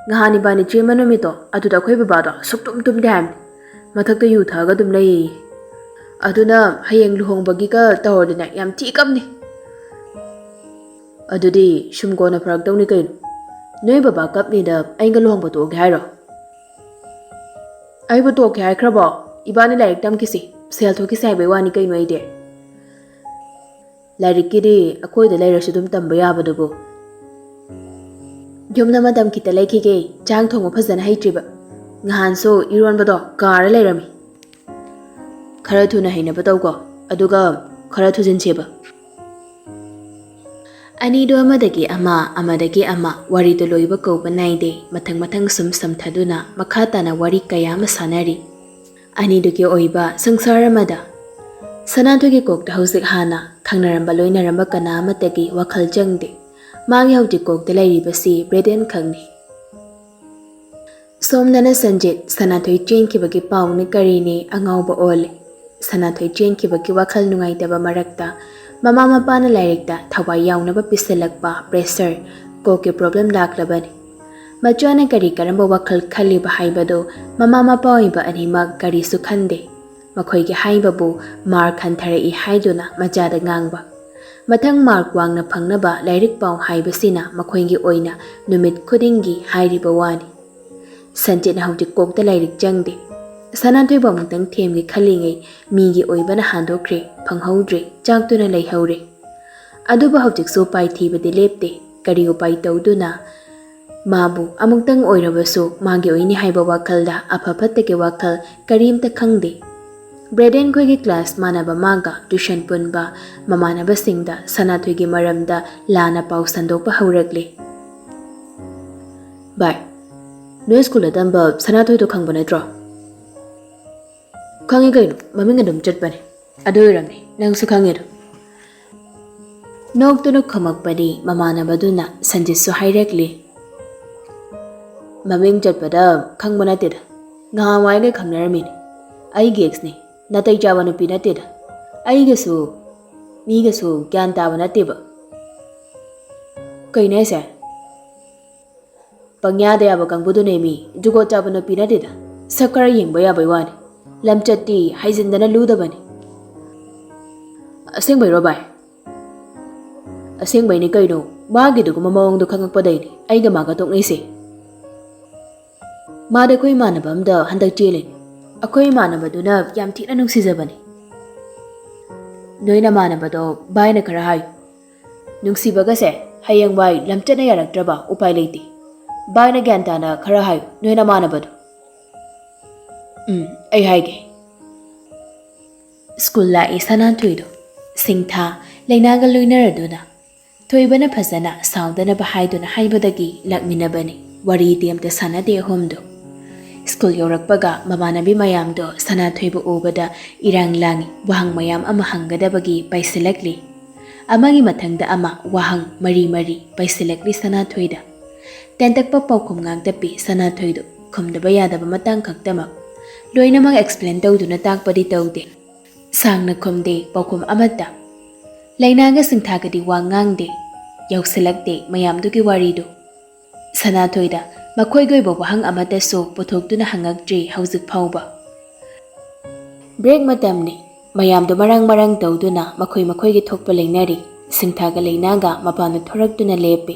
ꯉꯍꯥꯟ ꯏꯕꯥꯅꯤ ꯆꯦꯟꯕ ꯅꯨꯃꯤꯠꯇꯣ, ꯑꯗꯨꯗ ꯑꯩꯈꯣꯏ ꯕꯕꯥꯗꯣ ꯁꯨꯛꯇꯨꯝ ꯇꯨꯝꯗꯦ ꯍꯥꯏꯕꯅꯤ꯫ ꯃꯊꯛꯇ ꯌꯨ ꯊꯛꯑꯒ ꯑꯗꯨꯝ ꯂꯩꯌꯦ꯫ ꯑꯗꯨꯅ ꯍꯌꯦꯡ ꯂꯨꯍꯣꯡꯕꯒꯤꯒ ꯇꯧꯔꯗꯤꯅꯦ, ꯌꯥꯝ ꯊꯤ ꯀꯞꯅꯤ꯫ ꯑꯗꯨꯗꯤ ꯁꯨꯝ ꯀꯣꯟꯅ ꯐꯔꯛꯇꯧꯅꯤ ꯀꯩꯅꯣ꯫ ꯅꯣꯏ ꯕꯕꯥ ꯀꯞꯅꯤꯗ ꯑꯩꯒ ꯂꯨꯍꯣꯡꯕ ꯇꯣꯛꯑꯒꯦ ꯍꯥꯏꯔꯣ? ꯑꯩꯕꯨ ꯇꯣꯛꯀꯦ ꯍꯥꯏꯈ꯭ꯔꯕꯣ? ꯏꯕꯥꯅꯤ ꯂꯥꯏꯔꯤꯛ ꯇꯝꯈꯤꯁꯤ, ꯁꯦꯜ ꯊꯣꯛꯈꯤꯁꯤ ꯍꯥꯏꯕꯩ ꯋꯥꯅꯤ ꯀꯩꯅꯣ ꯑꯩꯗꯤ꯫ ꯂꯥꯏꯔꯤꯛꯀꯤꯗꯤ ꯑꯩꯈꯣꯏꯗ ꯂꯩꯔꯁꯨ ꯑꯗꯨꯝ ꯇꯝꯕ ꯌꯥꯕꯗꯨꯕꯨ꯫ ꯌꯨꯝꯗ ꯃꯇꯝ ꯈꯤꯇ ꯂꯩꯈꯤꯒꯦ, ꯆꯥꯛ ꯊꯣꯡꯕ ꯐꯖꯅ ꯍꯩꯇ꯭ꯔꯤꯕ꯫ ꯉꯍꯥꯟꯁꯨ ꯏꯔꯣꯟꯕꯗꯣ ꯀꯥꯔ ꯂꯩꯔꯝꯃꯤ꯫ ꯈꯔ ꯊꯨꯅ ꯍꯩꯅꯕ ꯇꯧꯀꯣ, ꯑꯗꯨꯒ ꯈꯔ ꯊꯨꯖꯤꯟꯁꯦꯕ꯫ ꯑꯅꯤꯗꯣ ꯑꯃꯗꯒꯤ ꯑꯃ, ꯑꯃꯗꯒꯤ ꯑꯃ, ꯋꯥꯔꯤꯗꯣ ꯂꯣꯏꯕ ꯀꯧꯕ ꯅꯥꯏꯗꯦ, ꯃꯊꯪ ꯃꯊꯪ ꯁꯨꯝ ꯁꯝꯊꯗꯨꯅ ꯃꯈꯥ ꯇꯥꯅ ꯋꯥꯔꯤ ꯀꯌꯥ ꯑꯃ ꯁꯥꯟꯅꯔꯤ꯫ ꯑꯅꯤꯗꯨꯒꯤ ꯑꯣꯏꯕ ꯁꯪꯁꯥꯔ ꯑꯃꯗ꯫ ꯁꯅꯥꯊꯣꯏꯒꯤ ꯀꯣꯛꯇ ꯍꯧꯖꯤꯛ ꯍꯥꯟꯅ ꯈꯪꯅꯔꯝꯕ ꯂꯣꯏꯅꯔꯝꯕ ꯀꯅꯥ ꯑꯃꯠꯇꯒꯤ ꯋꯥꯈꯜ ꯆꯪꯗꯦ꯫ ꯃꯥꯒꯤ ꯍꯧꯖꯤꯛ ꯀꯣꯛꯇ ꯂꯩꯔꯤꯕꯁꯤ ꯕ꯭ꯔꯦꯗꯦꯟ ꯈꯛꯅꯤ꯫ ꯁꯣꯝꯗꯅ ꯁꯟꯖꯤꯠ, ꯁꯅꯥꯊꯣꯏ ꯆꯦꯟꯈꯤꯕꯒꯤ ꯄꯥꯎꯅꯤ ꯀꯔꯤꯅꯤ ꯑꯉꯥꯎꯕ ꯑꯣꯜꯂꯦ꯫ ꯁꯅꯥꯊꯣꯏ ꯆꯦꯟꯈꯤꯕꯒꯤ ꯋꯥꯈꯜ ꯅꯨꯡꯉꯥꯏꯇꯕ ꯃꯔꯛꯇ ꯃꯃꯥ ꯃꯄꯥꯅ ꯂꯥꯏꯔꯤꯛꯇ ꯊꯋꯥꯏ ꯌꯥꯎꯅꯕ ꯄꯤꯁꯤꯜꯂꯛꯄ pressure, ꯀꯣꯛꯀꯤ problem ꯂꯥꯛꯂꯕꯅꯤ꯫ ꯃꯆꯥꯅ ꯀꯔꯤ ꯀꯔꯝꯕ ꯋꯥꯈꯜ ꯈꯜꯂꯤꯕ ꯍꯥꯏꯕꯗꯨ ꯃꯃꯥ ꯃꯄꯥ ꯑꯣꯏꯕ ꯑꯅꯤꯃꯛ ꯀꯔꯤꯁꯨ ꯈꯟꯗꯦ꯫ ꯃꯈꯣꯏꯒꯤ ꯍꯥꯏꯕꯕꯨ mark ꯍꯟꯊꯔꯛꯏ ꯍꯥꯏꯗꯨꯅ ꯃꯆꯥꯗ ꯉꯥꯡꯕ꯫ ꯃꯊꯪ mark ꯋꯥꯡꯅ ꯐꯪꯅꯕ ꯂꯥꯏꯔꯤꯛ ꯄꯥꯎ ꯍꯥꯏꯕꯁꯤꯅ ꯃꯈꯣꯏꯒꯤ ꯑꯣꯏꯅ ꯅꯨꯃꯤꯠ ꯈꯨꯗꯤꯡꯒꯤ ꯍꯥꯏꯔꯤꯕ ꯋꯥꯅꯤ꯫ ꯁꯟꯖꯤꯠꯅ ꯍꯧꯖꯤꯛ ꯀꯣꯛꯇ ꯂꯥꯏꯔꯤꯛ ꯆꯪꯗꯦ꯫ ꯁꯅꯥꯊꯣꯏꯕꯨ ꯑꯃꯨꯛꯇꯪ ꯊꯦꯝꯒꯦ ꯈꯜꯂꯤꯉꯩ ꯃꯤꯒꯤ ꯑꯣꯏꯕꯅ ꯍꯥꯟꯗꯣꯛꯈ꯭ꯔꯦ, ꯐꯪꯍꯧꯗ꯭ꯔꯦ, ꯆꯥꯛꯇꯨꯅ ꯂꯩꯍꯧꯔꯦ꯫ ꯑꯗꯨꯕꯨ ꯍꯧꯖꯤꯛꯁꯨ ꯎꯄꯥꯏ ꯊꯤꯕꯗꯤ ꯂꯦꯞꯇꯦ꯫ ꯀꯔꯤ ꯎꯄꯥꯏ ꯇꯧꯗꯨꯅ ꯃꯥꯕꯨ ꯑꯃꯨꯛꯇꯪ ꯑꯣꯏꯔꯕꯁꯨ ꯃꯥꯒꯤ ꯑꯣꯏꯅꯤ ꯍꯥꯏꯕ ꯋꯥꯈꯜꯗ ꯑꯐ ꯐꯠꯇꯒꯤ ꯋꯥꯈꯜ ꯀꯔꯤꯝꯇ ꯈꯪꯗꯦ꯫ ꯕ꯭ꯔꯦꯗꯦꯟ ꯈꯣꯏꯒꯤ ꯀ꯭ꯂꯥꯁ ꯃꯥꯟꯅꯕ ꯃꯥꯒ ꯇ꯭ꯌꯨꯁꯟ ꯄꯨꯟꯕ ꯃꯃꯥꯟꯅꯕꯁꯤꯡꯗ ꯁꯅꯥꯊꯣꯏꯒꯤ ꯃꯔꯝꯗ ꯂꯥꯟꯅ ꯄꯥꯎ ꯁꯟꯗꯣꯛꯄ ꯍꯧꯔꯛꯂꯤ꯫ "ꯚꯥꯏ, ꯅꯣꯏ ꯁ꯭ꯀꯨꯜꯗ ꯇꯝꯕ ꯁꯅꯥꯊꯣꯏꯗꯣ ꯈꯪꯕ ꯅꯠꯇ꯭ꯔꯣ?" "ꯈꯪꯉꯤ ꯀꯩꯅꯣ, ꯃꯃꯤꯡ ꯑꯗꯨꯝ ꯆꯠꯄꯅꯦ꯫ ꯑꯗꯨ ꯑꯣꯏꯔꯝꯅꯤ, ꯅꯪꯁꯨ ꯈꯪꯉꯤꯗꯣ꯫" ꯅꯣꯛꯇꯨꯅ ꯈꯨꯝꯃꯛꯄꯗꯤ ꯃꯃꯥꯟꯅꯕꯗꯨꯅ ꯁꯟꯖꯤꯠꯁꯨ ꯍꯥꯏꯔꯛꯂꯤ꯫ "ꯃꯃꯤꯡ ꯆꯠꯄꯗ ꯈꯪꯕ ꯅꯠꯇꯦꯗ, ꯉꯍꯥꯟꯋꯥꯏꯒ ꯈꯪꯅꯔꯝꯃꯤꯅꯤ꯫ ꯑꯩꯒꯤ ꯑꯦꯛꯁꯅꯤ, ꯅꯥꯇꯩ ꯆꯥꯕ ꯅꯨꯄꯤ ꯅꯠꯇꯦꯗ꯫ ꯑꯩꯒꯁꯨ ꯃꯤꯒꯁꯨ ꯒ꯭ꯌꯥꯟ ꯇꯥꯕ ꯅꯠꯇꯦꯕ꯫" "ꯀꯩꯅꯣ ꯍꯥꯏꯁꯦ?" "ꯄꯪꯌꯥꯗ ꯌꯥꯕ ꯀꯥꯡꯕꯨꯗꯨꯅꯦ ꯃꯤ, ꯖꯨꯒꯣꯠ ꯆꯥꯕ ꯅꯨꯄꯤ ꯅꯠꯇꯦꯗ꯫ ꯁꯛ ꯈꯔ ꯌꯦꯡꯕ ꯌꯥꯕꯩ ꯋꯥꯅꯤ, ꯂꯝꯆꯠꯇꯤ ꯍꯥꯏꯖꯤꯟꯗꯅ ꯂꯨꯗꯕꯅꯤ꯫" "ꯑꯁꯦꯡꯕꯩꯔꯣ ꯚꯥꯏ?" "ꯑꯁꯦꯡꯕꯩꯅꯤ ꯀꯩꯅꯣ, ꯃꯥꯒꯤꯗꯨꯒꯨꯝꯕ ꯃꯑꯣꯡꯗꯣ ꯈꯪꯉꯛꯄꯗꯩꯅꯤ ꯑꯩꯒ ꯃꯥꯒ ꯇꯣꯛꯅꯩꯁꯦ꯫ ꯃꯥꯗꯤ ꯑꯩꯈꯣꯏ ꯏꯃꯥꯟꯅꯕ ꯑꯝꯗ ꯍꯟꯗꯛ ꯆꯦꯜꯂꯤꯅꯤ꯫ ꯑꯩꯈꯣꯏ ꯏꯃꯥꯟꯅꯕꯗꯨꯅ ꯌꯥꯝ ꯊꯤꯅ ꯅꯨꯡꯁꯤꯖꯕꯅꯤ꯫" "ꯅꯣꯏ ꯅꯃꯥꯟꯅꯕꯗꯣ ꯚꯥꯏꯅ ꯈꯔ ꯍꯥꯏꯌꯨ꯫ ꯅꯨꯡꯁꯤꯕꯒꯁꯦ ꯍꯌꯦꯡꯋꯥꯏ ꯂꯝꯆꯠꯅ ꯌꯥꯔꯛꯇ꯭ꯔꯕ ꯎꯄꯥꯏ ꯂꯩꯇꯦ꯫ ꯚꯥꯏꯅ ꯒ꯭ꯌꯥꯟ ꯇꯥꯅ ꯈꯔ ꯍꯥꯏꯌꯨ ꯅꯣꯏ ꯅꯃꯥꯟꯅꯕꯗꯣ꯫" "ꯎꯝ, ꯑꯩ ꯍꯥꯏꯒꯦ꯫" ꯁ꯭ꯀꯨꯜ ꯂꯥꯛꯏ ꯁꯅꯥꯊꯣꯏꯗꯣ꯫ ꯁꯤꯡꯊꯥ ꯂꯩꯅꯥꯒ ꯂꯣꯏꯅꯔꯗꯨꯅ ꯊꯣꯏꯕꯅ ꯐꯖꯅ ꯁꯥꯎꯗꯅꯕ ꯍꯥꯏꯗꯨꯅ ꯍꯥꯏꯕꯗꯒꯤ ꯂꯥꯛꯃꯤꯟꯅꯕꯅꯤ꯫ ꯋꯥꯔꯤꯗꯤ ꯑꯝꯇ ꯁꯥꯟꯅꯗꯦ ꯑꯍꯨꯝꯗꯣ꯫ ꯁ꯭ꯀꯨꯜ ꯌꯧꯔꯛꯄꯒ ꯃꯃꯥꯟꯅꯕꯤ ꯃꯌꯥꯝꯗꯣ ꯁꯅꯥꯊꯣꯏꯕꯨ ꯎꯕꯗ ꯏꯔꯥꯡ ꯂꯥꯡꯉꯤ, ꯋꯥꯍꯪ ꯃꯌꯥꯝ ꯑꯃ ꯍꯪꯒꯗꯕꯒꯤ ꯄꯥꯏꯁꯤꯜꯂꯛꯂꯤ꯫ ꯑꯃꯒꯤ ꯃꯊꯪꯗ ꯑꯃ ꯋꯥꯍꯪ ꯃꯔꯤ ꯃꯔꯤ ꯄꯥꯏꯁꯤꯜꯂꯛꯂꯤ ꯁꯅꯥꯊꯣꯏꯗ꯫ ꯇꯦꯟꯇꯛꯄ ꯄꯥꯎꯈꯨꯝ ꯉꯥꯛꯇ ꯄꯤ ꯁꯅꯥꯊꯣꯏꯗꯣ, ꯈꯨꯝꯗꯕ ꯌꯥꯗꯕ ꯃꯇꯥꯡ ꯈꯛꯇꯃꯛ꯫ ꯂꯣꯏꯅꯃꯛ ꯑꯦꯛꯁꯄ꯭ꯂꯦꯟ ꯇꯧꯗꯨꯅ ꯇꯥꯛꯄꯗꯤ ꯇꯧꯗꯦ꯫ ꯁꯥꯡꯅ ꯈꯨꯝꯗꯦ ꯄꯥꯎꯈꯨꯝ ꯑꯃꯠꯇ꯫ ꯂꯩꯅꯥꯒ ꯁꯤꯡꯊꯥꯒꯗꯤ ꯋꯥ ꯉꯥꯡꯗꯦ, ꯌꯧꯁꯤꯜꯂꯛꯇꯦ ꯃꯌꯥꯝꯗꯨꯒꯤ ꯋꯥꯔꯤꯗꯨ꯫ ꯁꯅꯥꯊꯣꯏꯗ ꯃꯈꯣꯏꯒꯤ ꯑꯣꯏꯕ ꯋꯥꯍꯪ ꯑꯃꯠꯇꯁꯨ ꯄꯨꯊꯣꯛꯇꯨꯅ ꯍꯪꯉꯛꯇ꯭ꯔꯤ ꯍꯧꯖꯤꯛ ꯐꯥꯎꯕ꯫ ꯕ꯭ꯔꯦꯛ ꯃꯇꯝꯅꯤ꯫ ꯃꯌꯥꯝꯗꯨ ꯃꯔꯥꯡ ꯃꯔꯥꯡ ꯇꯧꯗꯨꯅ ꯃꯈꯣꯏ ꯃꯈꯣꯏꯒꯤ ꯊꯣꯛꯄ ꯂꯩꯅꯔꯤ꯫ ꯁꯤꯡꯊꯥꯒ ꯂꯩꯅꯥꯒ ꯃꯄꯥꯟꯗ ꯊꯣꯔꯛꯇꯨꯅ ꯂꯦꯞꯄꯤ꯫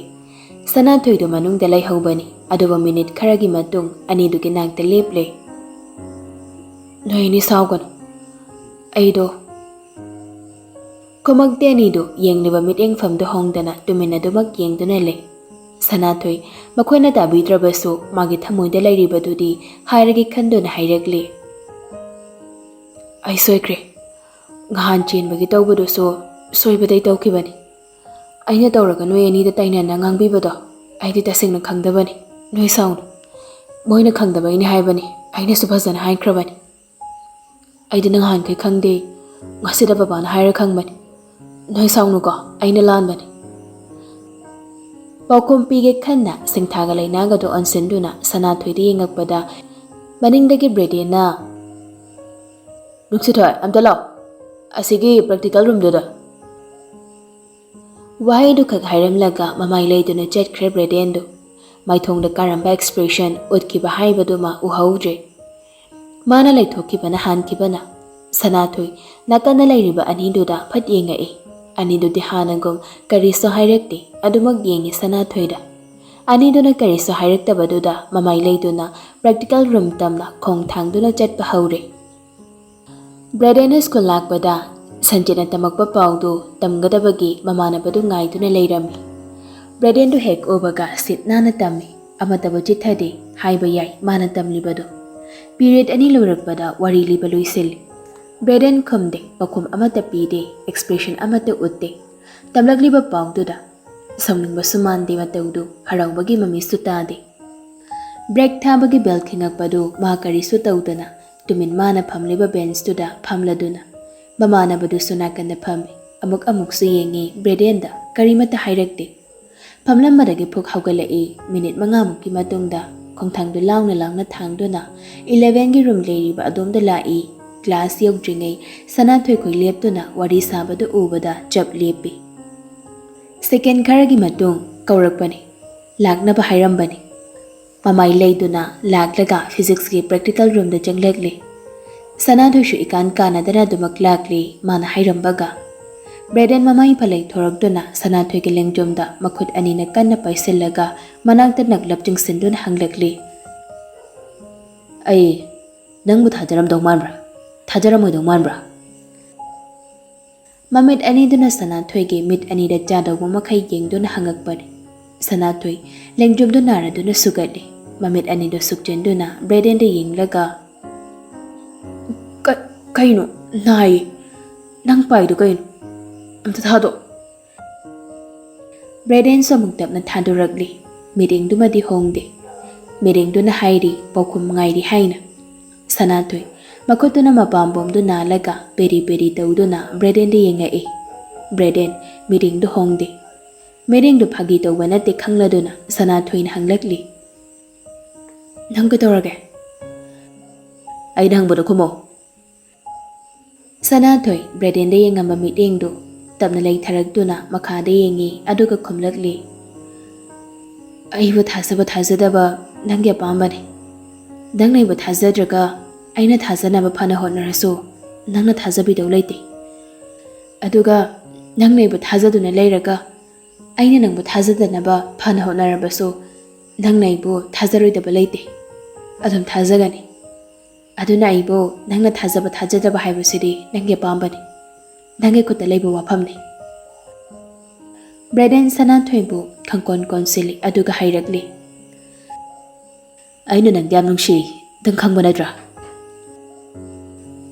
ꯁꯅꯥꯊꯣꯏꯗꯨ ꯃꯅꯨꯡꯗ ꯂꯩꯍꯧꯕꯅꯤ꯫ ꯑꯗꯨꯕꯨ ꯃꯤꯅꯤꯠ ꯈꯔꯒꯤ ꯃꯇꯨꯡ ꯑꯅꯤꯗꯨꯒꯤ ꯅꯥꯛꯇ ꯂꯦꯞꯂꯦ꯫ "ꯅꯣꯏ ꯑꯅꯤ ꯁꯥꯎꯒꯅꯨ꯫ ꯑꯩꯗꯣ" ꯈꯨꯃꯛꯇꯦ ꯑꯅꯤꯗꯨ ꯌꯦꯡꯂꯤꯕ ꯃꯤꯠꯌꯦꯡꯐꯝꯗꯨ ꯍꯣꯡꯗꯅ ꯇꯨꯃꯤꯟꯅꯗꯨꯃꯛ ꯌꯦꯡꯗꯨꯅ ꯂꯩ꯫ ꯁꯅꯥꯊꯣꯏ ꯃꯈꯣꯏꯅ ꯇꯥꯕꯤꯗ꯭ꯔꯕꯁꯨ ꯃꯥꯒꯤ ꯊꯃꯣꯏꯗ ꯂꯩꯔꯤꯕꯗꯨꯗꯤ ꯍꯥꯏꯔꯒꯦ ꯈꯟꯗꯨꯅ ꯍꯥꯏꯔꯛꯂꯤ꯫ ꯑꯩ ꯁꯣꯏꯈ꯭ꯔꯦ꯫ ꯅꯍꯥꯟ ꯆꯦꯟꯕꯒꯤ ꯇꯧꯕꯗꯨꯁꯨ ꯁꯣꯏꯕꯗꯩ ꯇꯧꯈꯤꯕꯅꯤ꯫ ꯑꯩꯅ ꯇꯧꯔꯒ ꯅꯣꯏ ꯑꯅꯤꯗ ꯇꯥꯏꯅꯅ ꯉꯥꯡꯕꯤꯕꯗꯣ ꯑꯩꯗꯤ ꯇꯁꯦꯡꯅ ꯈꯪꯗꯕꯅꯤ꯫ ꯅꯣꯏ ꯁꯥꯎꯅꯨ꯫ ꯃꯣꯏꯅ ꯈꯪꯗꯕꯩꯅꯦ ꯍꯥꯏꯕꯅꯤ꯫ ꯑꯩꯅꯁꯨ ꯐꯖꯅ ꯍꯥꯏꯈ꯭ꯔꯕꯅꯤ꯫ ꯑꯩꯗꯤ ꯅꯍꯥꯟꯈꯩ ꯈꯪꯗꯦ꯫ ꯉꯁꯤꯗ ꯕꯕꯥꯅ ꯍꯥꯏꯔ ꯈꯪꯕꯅꯤ꯫ ꯅꯣꯏ ꯁꯥꯎꯅꯨꯀꯣ, ꯑꯩꯅ ꯂꯥꯟꯕꯅꯤ꯫ ꯄꯥꯎꯈꯨꯝ ꯄꯤꯒꯦ ꯈꯟꯅ ꯁꯤꯡꯊꯥꯒ ꯂꯩꯅꯥꯒꯗꯣ ꯑꯣꯟꯁꯤꯟꯗꯨꯅ ꯁꯅꯥꯊꯣꯏꯗ ꯌꯦꯡꯉꯛꯄꯗ ꯃꯅꯤꯡꯗꯒꯤ ꯕ꯭ꯔꯦꯗꯦꯟꯅ, "ꯅꯨꯡꯁꯤꯊꯣꯏ, ꯑꯝꯇ ꯂꯥꯛꯑꯣ꯫ ꯑꯁꯤꯒꯤ practical roomꯗꯨꯗ꯫" ꯋꯥꯍꯩꯗꯨ ꯈꯛ ꯍꯥꯏꯔꯝꯂꯒ ꯃꯃꯥꯏ ꯂꯩꯗꯨꯅ ꯆꯠꯈ꯭ꯔꯦ ꯕ꯭ꯔꯦꯗꯦꯟꯗꯨ꯫ ꯃꯥꯏꯊꯣꯡꯗ ꯀꯥꯔꯝꯕ expression ꯎꯠꯈꯤꯕ ꯍꯥꯏꯕꯗꯨꯃ ꯎꯍꯧꯗ꯭ꯔꯦ꯫ ꯃꯥꯅ ꯂꯩꯊꯣꯛꯈꯤꯕꯅ ꯍꯥꯟꯈꯤꯕꯅ꯫ ꯁꯅꯥꯊꯣꯏ ꯅꯥꯀꯟꯗ ꯂꯩꯔꯤꯕ ꯑꯅꯤꯗꯨꯗ ꯐꯠ ꯌꯦꯡꯉꯛꯏ꯫ ꯑꯅꯤꯗꯨꯗꯤ ꯍꯥꯟꯅꯒꯨꯝ ꯀꯔꯤꯁꯨ ꯍꯥꯏꯔꯛꯇꯦ, ꯑꯗꯨꯃꯛ ꯌꯦꯡꯉꯤ ꯁꯅꯥꯊꯣꯏꯗ꯫ ꯑꯅꯤꯗꯨꯅ ꯀꯔꯤꯁꯨ ꯍꯥꯏꯔꯛꯇꯕꯗꯨꯗ ꯃꯃꯥꯏ ꯂꯩꯗꯨꯅ practical room ꯇꯝꯅ ꯈꯣꯡ ꯊꯥꯡꯗꯨꯅ ꯆꯠꯄ ꯍꯧꯔꯦ꯫ ꯕ꯭ꯔꯦꯗꯦꯟꯅ ꯁ꯭ꯀꯨꯜ ꯂꯥꯛꯄꯗ ꯁꯟꯖꯤꯠꯅ ꯇꯝꯃꯛꯄ ꯄꯥꯎꯗꯨ ꯇꯝꯒꯗꯕꯒꯤ ꯃꯃꯥꯟꯅꯕꯗꯨ ꯉꯥꯏꯗꯨꯅ ꯂꯩꯔꯝꯃꯤ꯫ ꯕ꯭ꯔꯦꯗꯦꯟꯗꯨ ꯍꯦꯛ ꯎꯕꯒ ꯁꯤꯠ ꯅꯥꯟꯅ ꯇꯝꯃꯤ, ꯑꯃꯠꯇꯕꯨ ꯆꯤꯠꯊꯗꯦ ꯍꯥꯏꯕ ꯌꯥꯏ ꯃꯥꯅ ꯇꯝꯂꯤꯕꯗꯨ꯫ Period ꯑꯅꯤ ꯂꯣꯏꯔꯛꯄꯗ ꯋꯥꯔꯤ ꯂꯤꯕ ꯂꯣꯏꯁꯤꯜꯂꯤ꯫ ꯕ꯭ꯔꯦꯗꯦꯟ ꯈꯨꯝꯗꯦ, ꯄꯥꯎꯈꯨꯝ ꯑꯃꯠꯇ ꯄꯤꯗꯦ, expression ꯑꯃꯠꯇ ꯎꯠꯇꯦ꯫ ꯇꯝꯂꯛꯂꯤꯕ ꯄꯥꯎꯗꯨꯗ ꯁꯥꯎꯅꯤꯡꯕꯁꯨ ꯃꯥꯟꯗꯦ ꯃꯇꯧꯗꯨ, ꯍꯔꯥꯎꯕꯒꯤ ꯃꯃꯤꯁꯨ ꯇꯥꯗꯦ꯫ Break ꯊꯥꯕꯒꯤ bell ꯈꯤꯡꯉꯛꯄꯗꯨ ꯃꯥ ꯀꯔꯤꯁꯨ ꯇꯧꯗꯅ ꯇꯨꯃꯤꯟ ꯃꯥꯅ ꯐꯝꯂꯤꯕ benchꯇꯨꯗ ꯐꯝꯂꯗꯨꯅ ꯃꯃꯥꯟꯅꯕꯗꯨꯁꯨ ꯅꯥꯀꯟꯗ ꯐꯝꯃꯤ꯫ ꯑꯃꯨꯛ ꯑꯃꯨꯛꯁꯨ ꯌꯦꯡꯉꯤ ꯕ꯭ꯔꯦꯗꯦꯟꯗ, ꯀꯔꯤꯃꯠꯇ ꯍꯥꯏꯔꯛꯇꯦ꯫ ꯐꯝꯂꯝꯕꯗꯒꯤ ꯐꯨꯛ ꯍꯧꯒꯠꯂꯛꯏ꯫ Minute ꯃꯉꯥꯃꯨꯛꯀꯤ ꯃꯇꯨꯡꯗ ꯈꯣꯡꯊꯥꯡꯗꯨ ꯂꯥꯎꯅ ꯂꯥꯎꯅ ꯊꯥꯡꯗꯨꯅ elevenꯒꯤ room ꯂꯩꯔꯤꯕ ꯑꯗꯣꯝꯗ ꯂꯥꯛꯏ꯫ Class ꯌꯧꯗ꯭ꯔꯤꯉꯩ ꯁꯅꯥꯊꯣꯏꯈꯣꯏ ꯂꯦꯞꯇꯨꯅ ꯋꯥꯔꯤ ꯁꯥꯕꯗꯨ ꯎꯕꯗ ꯆꯞ ꯂꯦꯞꯄꯤ꯫ Second ꯈꯔꯒꯤ ꯃꯇꯨꯡ ꯀꯧꯔꯛꯄꯅꯤ꯫ ꯂꯥꯛꯅꯕ ꯍꯥꯏꯔꯝꯕꯅꯤ꯫ ꯃꯃꯥꯏ ꯂꯩꯗꯨꯅ ꯂꯥꯛꯂꯒ physicsꯀꯤ practical roomꯗ ꯆꯪꯂꯛꯂꯤ꯫ ꯁꯅꯥꯊꯣꯏꯁꯨ ꯏꯀꯥꯟ ꯀꯥꯟꯅꯗꯅ ꯑꯗꯨꯃꯛ ꯂꯥꯛꯂꯤ, ꯃꯥꯅ ꯍꯥꯏꯔꯝꯕꯒ꯫ ꯕ꯭ꯔꯦꯗꯦꯟ ꯃꯃꯥꯏ ꯐꯂꯩ ꯊꯣꯔꯛꯇꯨꯅ ꯁꯅꯥꯊꯣꯏꯒꯤ ꯂꯦꯡꯖꯨꯝꯗ ꯃꯈꯨꯠ ꯑꯅꯤꯅ ꯀꯟꯅ ꯄꯥꯏꯁꯤꯜꯂꯒ ꯃꯅꯥꯛꯇ ꯅꯛꯂꯞ ꯆꯤꯡꯁꯤꯟꯗꯨꯅ ꯍꯪꯂꯛꯂꯤ, "ꯑꯩ ꯅꯪꯕꯨ ꯊꯥꯖꯔꯝꯗꯧ ꯃꯥꯟꯕ꯭ꯔꯥ? ꯊꯥꯖꯔꯝꯃꯣꯏꯗꯧ ꯃꯥꯟꯕ꯭ꯔꯥ?" ꯃꯃꯤꯠ ꯑꯅꯤꯗꯨꯅ ꯁꯅꯥꯊꯣꯏꯒꯤ ꯃꯤꯠ ꯑꯅꯤꯗ ꯆꯥꯗꯧꯕ ꯃꯈꯩ ꯌꯦꯡꯗꯨꯅ ꯍꯪꯉꯛꯄꯅꯤ꯫ ꯁꯅꯥꯊꯣꯏ ꯂꯦꯡꯖꯨꯝꯗꯨ ꯅꯥꯔꯗꯨꯅ ꯁꯨꯒꯠꯂꯤ꯫ ꯃꯃꯤꯠ ꯑꯅꯤꯗꯨ ꯁꯨꯛꯆꯤꯟꯗꯨꯅ ꯕ꯭ꯔꯦꯗꯦꯟꯗ ꯌꯦꯡꯂꯒ, "ꯀ-, ꯀꯩꯅꯣ? ꯅꯥꯏꯌꯦ꯫ ꯅꯪ ꯄꯥꯏꯗꯣ ꯀꯩꯅꯣ? ꯑꯝꯇ ꯊꯥꯗꯣꯛ꯫ ꯕ꯭ꯔꯦꯗꯦꯟꯁꯨ ꯑꯃꯨꯛ ꯇꯞꯅ ꯊꯥꯗꯣꯔꯛꯂꯤ꯫ ꯃꯤꯠꯌꯦꯡꯗꯨꯃꯗꯤ ꯍꯣꯡꯗꯦ꯫ ꯃꯤꯠꯌꯦꯡꯗꯨꯅ ꯍꯥꯏꯔꯤ, ꯄꯥꯎꯈꯨꯝ ꯉꯥꯏꯔꯤ ꯍꯥꯏꯅ꯫ ꯁꯅꯥꯊꯣꯏ, ꯃꯈꯨꯠꯇꯨꯅ ꯃꯄꯥꯝꯕꯣꯝꯗꯨ ꯅꯥꯜꯂꯒ ꯄꯦꯔꯤ ꯄꯦꯔꯤ ꯇꯧꯗꯨꯅ ꯕ꯭ꯔꯦꯗꯦꯟꯗ ꯌꯦꯡꯉꯛꯏ꯫ ꯕ꯭ꯔꯦꯗꯦꯟ, ꯃꯤꯠꯌꯦꯡꯗꯨ ꯍꯣꯡꯗꯦ꯫ ꯃꯤꯠꯌꯦꯡꯗꯨ ꯐꯥꯒꯤ ꯇꯧꯕ ꯅꯠꯇꯦ ꯈꯪꯂꯗꯨꯅ ꯁꯅꯥꯊꯣꯏꯅ ꯍꯪꯂꯛꯂꯤ, "ꯅꯪ ꯀꯩꯗꯧꯔꯒꯦ?" "ꯑꯩꯅ ꯍꯪꯕꯗꯣ ꯈꯨꯝꯃꯣ꯫" ꯁꯅꯥꯊꯣꯏ ꯕ꯭ꯔꯦꯗꯦꯟꯗ ꯌꯦꯡꯉꯝꯕ ꯃꯤꯠꯌꯦꯡꯗꯨ ꯇꯞꯅ ꯂꯩꯊꯔꯛꯇꯨꯅ ꯃꯈꯥꯗ ꯌꯦꯡꯉꯤ, ꯑꯗꯨꯒ ꯈꯨꯝꯂꯛꯂꯤ, "ꯑꯩꯕꯨ ꯊꯥꯖꯕ ꯊꯥꯖꯗꯕ ꯅꯪꯒꯤ ꯑꯄꯥꯝꯕꯅꯤ꯫ ꯅꯪꯅ ꯑꯩꯕꯨ ꯊꯥꯖꯗ꯭ꯔꯒ ꯑꯩꯅ ꯊꯥꯖꯅꯕ ꯐꯅ ꯍꯣꯠꯅꯔꯁꯨ ꯅꯪꯅ ꯊꯥꯖꯕꯤꯗꯧ ꯂꯩꯇꯦ꯫ ꯑꯗꯨꯒ ꯅꯪꯅ ꯑꯩꯕꯨ ꯊꯥꯖꯗꯨꯅ ꯂꯩꯔꯒ ꯑꯩꯅ ꯅꯪꯕꯨ ꯊꯥꯖꯗꯅꯕ ꯐꯅ ꯍꯣꯠꯅꯔꯕꯁꯨ ꯅꯪꯅ ꯑꯩꯕꯨ ꯊꯥꯖꯔꯣꯏꯗꯕ ꯂꯩꯇꯦ꯫ ꯑꯗꯨꯝ ꯊꯥꯖꯒꯅꯤ꯫ ꯑꯗꯨꯅ ꯑꯩꯕꯨ ꯅꯪꯅ ꯊꯥꯖꯕ ꯊꯥꯖꯗꯕ ꯍꯥꯏꯕꯁꯤꯗꯤ ꯅꯪꯒꯤ ꯑꯄꯥꯝꯕꯅꯤ꯫ ꯅꯪꯒꯤ ꯈꯨꯠꯇ ꯂꯩꯕ ꯋꯥꯐꯝꯅꯤ꯫" ꯕ꯭ꯔꯦꯗꯦꯟ ꯁꯅꯥꯊꯣꯏꯕꯨ ꯈꯪꯀꯣꯟ ꯀꯣꯟꯁꯤꯜꯂꯤ, ꯑꯗꯨꯒ ꯍꯥꯏꯔꯛꯂꯤ, "ꯑꯩꯅ ꯅꯪꯗꯤ ꯌꯥꯝ ꯅꯨꯡꯁꯤ, ꯅꯪ ꯈꯪꯕ ꯅꯠꯇ꯭ꯔꯥ?"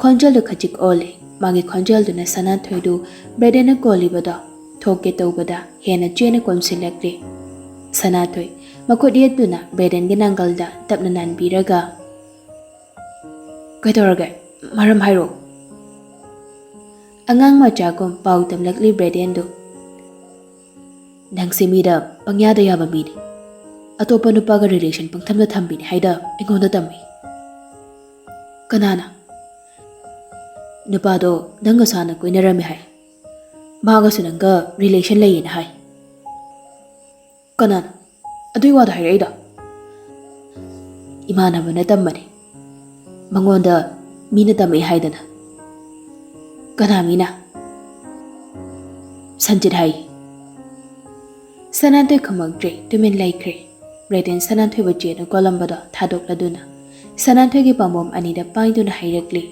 ꯈꯣꯟꯖꯦꯜꯗꯨ ꯈꯖꯤꯛ ꯑꯣꯜꯂꯤ꯫ ꯃꯥꯒꯤ ꯈꯣꯟꯖꯦꯜꯗꯨꯅ ꯁꯅꯥꯊꯣꯏꯗꯨ ꯕ꯭ꯔꯦꯗꯦꯟꯅ ꯀꯣꯜꯂꯤꯕꯗꯣ ꯊꯣꯛꯀꯦ ꯇꯧꯕꯗ ꯍꯦꯟꯅ ꯆꯦꯅ ꯀꯣꯟꯁꯤꯜꯂꯛꯂꯤ꯫ ꯁꯅꯥꯊꯣꯏ ꯃꯈꯨꯠ ꯌꯦꯠꯇꯨꯅ ꯕ꯭ꯔꯦꯗꯦꯟꯒꯤ ꯅꯥꯡꯒꯜꯗ ꯇꯞꯅ ꯅꯥꯟꯕꯤꯔꯒ, "ꯀꯩꯗꯧꯔꯒꯦ? ꯃꯔꯝ ꯍꯥꯏꯔꯛꯑꯣ꯫" ꯑꯉꯥꯡ ꯃꯆꯥꯒꯨꯝ ꯄꯥꯎ ꯇꯝꯂꯛꯂꯤ ꯕ꯭ꯔꯦꯗꯦꯟꯗꯨ꯫ "ꯅꯪꯁꯦ ꯃꯤꯗ ꯄꯪꯌꯥꯗ ꯌꯥꯕ ꯃꯤꯅꯤ꯫ ꯑꯇꯣꯞꯄ ꯅꯨꯄꯥꯒ ꯔꯤꯂꯦꯁꯟ ꯄꯪꯊꯝꯗ ꯊꯝꯕꯤꯅꯤ ꯍꯥꯏꯗ ꯑꯩꯉꯣꯟꯗ ꯇꯝꯃꯤ꯫" "ꯀꯅꯥꯅ?" "ꯅꯨꯄꯥꯗꯣ ꯅꯪꯒꯁꯨ ꯍꯥꯟꯅ ꯀꯣꯏꯅꯔꯝꯃꯦ ꯍꯥꯏ꯫ ꯃꯥꯒꯁꯨ ꯅꯪꯒ ꯔꯤꯂꯦꯁꯟ ꯂꯩꯌꯦꯅ ꯍꯥꯏ꯫" "ꯀꯅꯥꯅ ꯑꯗꯨꯏ ꯋꯥꯗꯣ ꯍꯥꯏꯔꯛꯏꯗꯣ?" "ꯏꯃꯥꯟꯅꯕꯅ ꯇꯝꯕꯅꯤ꯫ ꯃꯉꯣꯟꯗ ꯃꯤꯅ ꯇꯝꯃꯛꯑꯦ ꯍꯥꯏꯗꯅ꯫" "ꯀꯅꯥ ꯃꯤꯅ?" "ꯁꯟꯖꯤꯠ ꯍꯥꯏ꯫" ꯁꯅꯥꯊꯣꯏ ꯈꯨꯝꯃꯛꯇ꯭ꯔꯦ, ꯇꯨꯃꯤꯟ ꯂꯩꯈ꯭ꯔꯦ꯫ ꯕ꯭ꯔꯦꯗꯦꯟ ꯁꯅꯥꯊꯣꯏꯕꯨ ꯆꯦꯅ ꯀꯣꯜꯂꯝꯕꯗꯣ ꯊꯥꯗꯣꯛꯂꯗꯨꯅ ꯁꯅꯥꯊꯣꯏꯒꯤ ꯄꯥꯝꯕꯣꯝ ꯑꯅꯤꯗ ꯄꯥꯏꯗꯨꯅ ꯍꯥꯏꯔꯛꯂꯤ,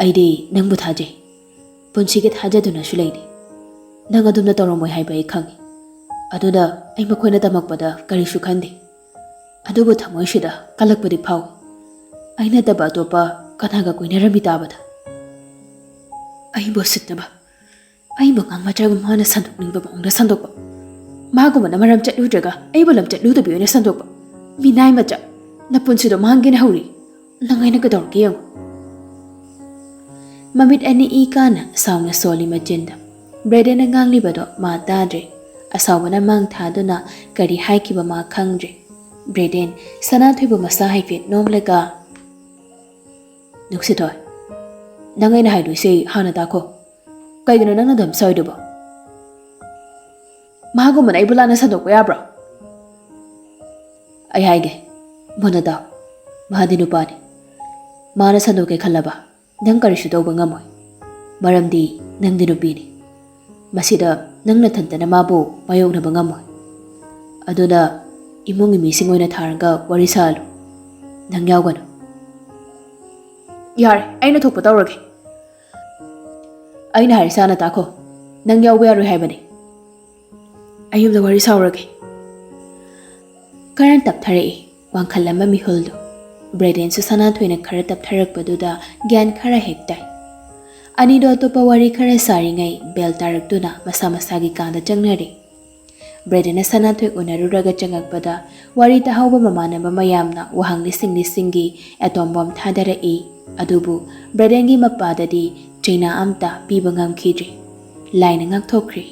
"ꯑꯩꯗꯤ ꯅꯪꯕꯨ ꯊꯥꯖꯩ꯫ ꯄꯨꯟꯁꯤꯒꯤ ꯊꯥꯖꯗꯨꯅꯁꯨ ꯂꯩꯔꯤ꯫ ꯅꯪ ꯑꯗꯨꯝꯅ ꯇꯧꯔꯝꯃꯣꯏ ꯍꯥꯏꯕ ꯑꯩ ꯈꯪꯏ꯫ ꯑꯗꯨꯅ ꯑꯩ ꯃꯈꯣꯏꯅ ꯇꯝꯃꯛꯄꯗ ꯀꯔꯤꯁꯨ ꯈꯟꯗꯦ꯫ ꯑꯗꯨꯕꯨ ꯊꯃꯣꯏꯁꯤꯗ ꯀꯜꯂꯛꯄꯗꯤ ꯐꯥꯎꯏ꯫ ꯑꯩ ꯅꯠꯇꯕ ꯑꯇꯣꯞꯄ ꯀꯅꯥꯒ ꯀꯣꯏꯅꯔꯝꯃꯤ ꯇꯥꯕꯗ? ꯑꯩꯕꯨ ꯎꯁꯤꯠꯇꯕ, ꯑꯩꯕꯨ ꯑꯉꯥꯡ ꯃꯆꯥꯒꯨꯝ ꯃꯥꯅ ꯁꯟꯗꯣꯛꯅꯤꯡꯕ ꯃꯑꯣꯡꯗ ꯁꯟꯗꯣꯛꯄ꯫ ꯃꯥꯒꯨꯝꯕꯅ ꯃꯔꯝ ꯆꯠꯂꯨꯗ꯭ꯔꯒ ꯑꯩꯕꯨ ꯂꯝ ꯆꯠꯂꯨꯗꯕꯤ ꯑꯣꯏꯅ ꯁꯟꯗꯣꯛꯄ꯫ ꯃꯤꯅꯥꯏ ꯃꯆꯥ, ꯅꯄꯨꯟꯁꯤꯗꯣ ꯃꯥꯡꯒꯦꯅ ꯍꯧꯔꯤ꯫ ꯅꯪ ꯑꯩꯅ ꯀꯩꯗꯧꯔꯛꯀꯦ ꯌꯦꯡꯉꯨ꯫ ꯃꯃꯤꯠ ꯑꯅꯤ ꯏ ꯀꯥꯅ ꯁꯥꯎꯅ ꯁꯣꯜꯂꯤ ꯃꯆꯤꯟꯗ꯫ ꯕ꯭ꯔꯦꯗꯦꯟꯅ ꯉꯥꯡꯂꯤꯕꯗꯣ ꯃꯥ ꯇꯥꯗ꯭ꯔꯦ꯫ ꯑꯁꯥꯎꯕꯅ ꯃꯥꯡ ꯊꯥꯗꯨꯅ ꯀꯔꯤ ꯍꯥꯏꯈꯤꯕ ꯃꯥ ꯈꯪꯗ꯭ꯔꯦ꯫ ꯕ꯭ꯔꯦꯗꯦꯟ, ꯁꯅꯥꯊꯣꯏꯕꯨ ꯃꯁꯥ ꯍꯥꯏꯐꯦꯠ ꯅꯣꯝꯂꯒ, "ꯅꯨꯡꯁꯤꯊꯣꯏ, ꯅꯪ ꯑꯩꯅ ꯍꯥꯏꯗꯣꯏꯁꯦ ꯍꯥꯟꯅ ꯇꯥꯈꯣ꯫ ꯀꯩꯒꯤꯅꯣ ꯅꯪꯅ ꯑꯗꯨꯝ ꯁꯣꯏꯗꯨꯕꯣ? ꯃꯥꯒꯨꯝꯕꯅ ꯑꯩꯕꯨ ꯂꯥꯟꯅ ꯁꯟꯗꯣꯛꯄ ꯌꯥꯕ꯭ꯔꯣ?" "ꯑꯩ ꯍꯥꯏꯒꯦ, ꯃꯨꯟꯅ ꯇꯥꯎ꯫ ꯃꯥꯗꯤ ꯅꯨꯄꯥꯅꯤ꯫ ꯃꯥꯅ ꯁꯟꯗꯣꯛꯀꯦ ꯈꯜꯂꯕ, ꯅꯪ ꯀꯔꯤꯁꯨ ꯇꯧꯕ ꯉꯝꯃꯣꯏ꯫ ꯃꯔꯝꯗꯤ ꯅꯪꯗꯤ ꯅꯨꯄꯤꯅꯤ꯫ ꯃꯁꯤꯗ ꯅꯪ ꯅꯊꯟꯇꯅ ꯃꯥꯕꯨ ꯃꯥꯌꯣꯛꯅꯕ ꯉꯝꯃꯣꯏ꯫ ꯑꯗꯨꯅ ꯏꯃꯨꯡꯒꯤ ꯃꯤꯁꯤꯡ ꯑꯣꯏꯅ ꯊꯥꯔꯒ ꯋꯥꯔꯤ ꯁꯥꯍꯜꯂꯨ꯫ ꯅꯪ ꯌꯥꯎꯒꯅꯨ꯫" "ꯌꯥꯔꯦ, ꯑꯩꯅ ꯊꯣꯛꯄ ꯇꯧꯔꯒꯦ꯫ ꯑꯩꯅ ꯍꯥꯏꯔꯤꯁꯦ ꯍꯥꯟꯅ ꯇꯥꯈꯣ꯫ ꯅꯪ ꯌꯥꯎꯕ ꯌꯥꯔꯣꯏ ꯍꯥꯏꯕꯅꯤ꯫ ꯑꯩ ꯌꯨꯝꯗ ꯋꯥꯔꯤ ꯁꯥꯎꯔꯒꯦ꯫" ꯈꯔ ꯇꯞꯊꯔꯛꯏ ꯋꯥꯡꯈꯜ ꯑꯃ ꯃꯤꯍꯨꯜꯗꯨ꯫ ꯕ꯭ꯔꯦꯗꯦꯟꯁꯨ ꯁꯅꯥꯊꯣꯏꯅ ꯈꯔ ꯇꯞꯊꯔꯛꯄꯗꯨꯗ ꯒ꯭ꯌꯥꯟ ꯈꯔ ꯍꯦꯛ ꯇꯥꯏ꯫ ꯑꯅꯤꯗꯣ ꯑꯇꯣꯞꯄ ꯋꯥꯔꯤ ꯈꯔ ꯁꯥꯔꯤꯉꯩ ꯕꯦꯜ ꯇꯥꯔꯛꯇꯨꯅ ꯃꯁꯥ ꯃꯁꯥꯒꯤ ꯀꯥꯗ ꯆꯪꯅꯔꯦ꯫ ꯕ꯭ꯔꯦꯗꯦꯟꯅ ꯁꯅꯥꯊꯣꯏ ꯎꯅꯔꯨꯔꯒ ꯆꯪꯉꯛꯄꯗ ꯋꯥꯔꯤ ꯇꯥꯍꯧꯕ ꯃꯃꯥꯟꯅꯕ ꯃꯌꯥꯝꯅ ꯋꯥꯍꯪ ꯂꯤꯁꯤꯡ ꯂꯤꯁꯤꯡꯒꯤ ꯑꯦꯇꯣꯝ ꯕꯣꯝ ꯊꯥꯗꯔꯛꯏ꯫ ꯑꯗꯨꯕꯨ ꯕ꯭ꯔꯦꯗꯦꯟꯒꯤ ꯃꯄꯥꯗꯗꯤ ꯆꯩꯅꯥ ꯑꯝꯇ ꯄꯤꯕ ꯉꯝꯈꯤꯗ꯭ꯔꯤ꯫ ꯂꯥꯏꯅ ꯉꯥꯛꯊꯣꯛꯈ꯭ꯔꯤ꯫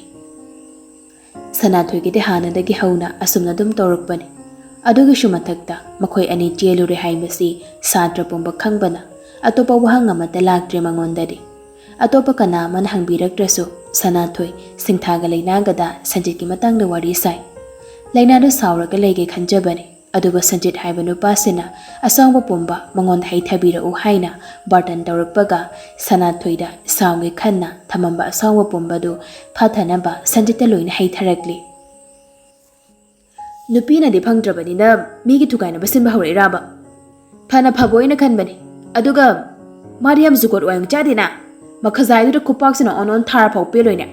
ꯁꯅꯥꯊꯣꯏꯒꯤꯗꯤ ꯍꯥꯟꯅꯗꯒꯤ ꯍꯧꯅ ꯑꯁꯨꯝꯅ ꯑꯗꯨꯝ ꯇꯧꯔꯛꯄꯅꯤ꯫ ꯑꯗꯨꯒꯤꯁꯨ ꯃꯊꯛꯇ ꯃꯈꯣꯏ ꯑꯅꯤ ꯆꯦꯜꯂꯨꯔꯦ ꯍꯥꯏꯕꯁꯤ ꯁꯥꯇ꯭ꯔ ꯄꯨꯝꯕ ꯈꯪꯕꯅ ꯑꯇꯣꯞꯄ ꯋꯥꯍꯪ ꯑꯃꯠꯇ ꯂꯥꯛꯇ꯭ꯔꯦ ꯃꯉꯣꯟꯗꯗꯤ꯫ ꯑꯇꯣꯞꯄ ꯀꯅꯥ ꯑꯃꯅ ꯍꯪꯕꯤꯔꯛꯇ꯭ꯔꯁꯨ ꯁꯅꯥꯊꯣꯏ ꯁꯤꯡꯊꯥꯒ ꯂꯩꯅꯥꯒꯗ ꯁꯟꯖꯤꯠꯀꯤ ꯃꯇꯥꯡꯗ ꯋꯥꯔꯤ ꯁꯥꯏ꯫ ꯂꯩꯅꯥꯗꯨ ꯁꯥꯎꯔꯒ ꯂꯩꯒꯦ ꯈꯟꯖꯕꯅꯤ, ꯑꯗꯨꯕꯨ ꯁꯟꯖꯤꯠ ꯍꯥꯏꯕ ꯅꯨꯄꯥꯁꯤꯅ ꯑꯁꯥꯎꯕ ꯄꯨꯝꯕ ꯃꯉꯣꯟꯗ ꯍꯩꯊꯕꯤꯔꯛꯎ ꯍꯥꯏꯅ ꯕꯥꯔꯇꯟ ꯇꯧꯔꯛꯄꯒ ꯁꯅꯥꯊꯣꯏꯗ ꯁꯥꯎꯒꯦ ꯈꯟꯅ ꯊꯝꯃꯝꯕ ꯑꯁꯥꯎꯕ ꯄꯨꯝꯕꯗꯨ ꯐꯥꯊꯅꯕ ꯁꯟꯖꯤꯠꯇ ꯂꯣꯏꯅ ꯍꯩꯊꯔꯛꯂꯤ꯫ "ꯅꯨꯄꯤꯅꯗꯤ ꯐꯪꯗ꯭ꯔꯕꯅꯤꯅ ꯃꯤꯒꯤ ꯊꯨꯒꯥꯏꯅꯕ ꯁꯤꯟꯕ ꯍꯧꯔꯛꯏꯔꯥꯕ? ꯐꯅ ꯐꯕ ꯑꯣꯏꯅ ꯈꯟꯕꯅꯤ꯫ ꯑꯗꯨꯒ ꯃꯥꯗꯤ ꯌꯥꯝ ꯖꯨꯒꯣꯠ ꯋꯥꯌꯣꯡ ꯆꯥꯗꯦꯅ꯫ ꯃꯈꯖꯥꯏꯗꯨꯗ ꯈꯨꯄꯥꯛꯁꯤꯅ ꯑꯣꯟ ꯑꯣꯟ ꯊꯥꯔ ꯐꯥꯎ ꯄꯦꯜꯂꯣꯏꯅꯦ꯫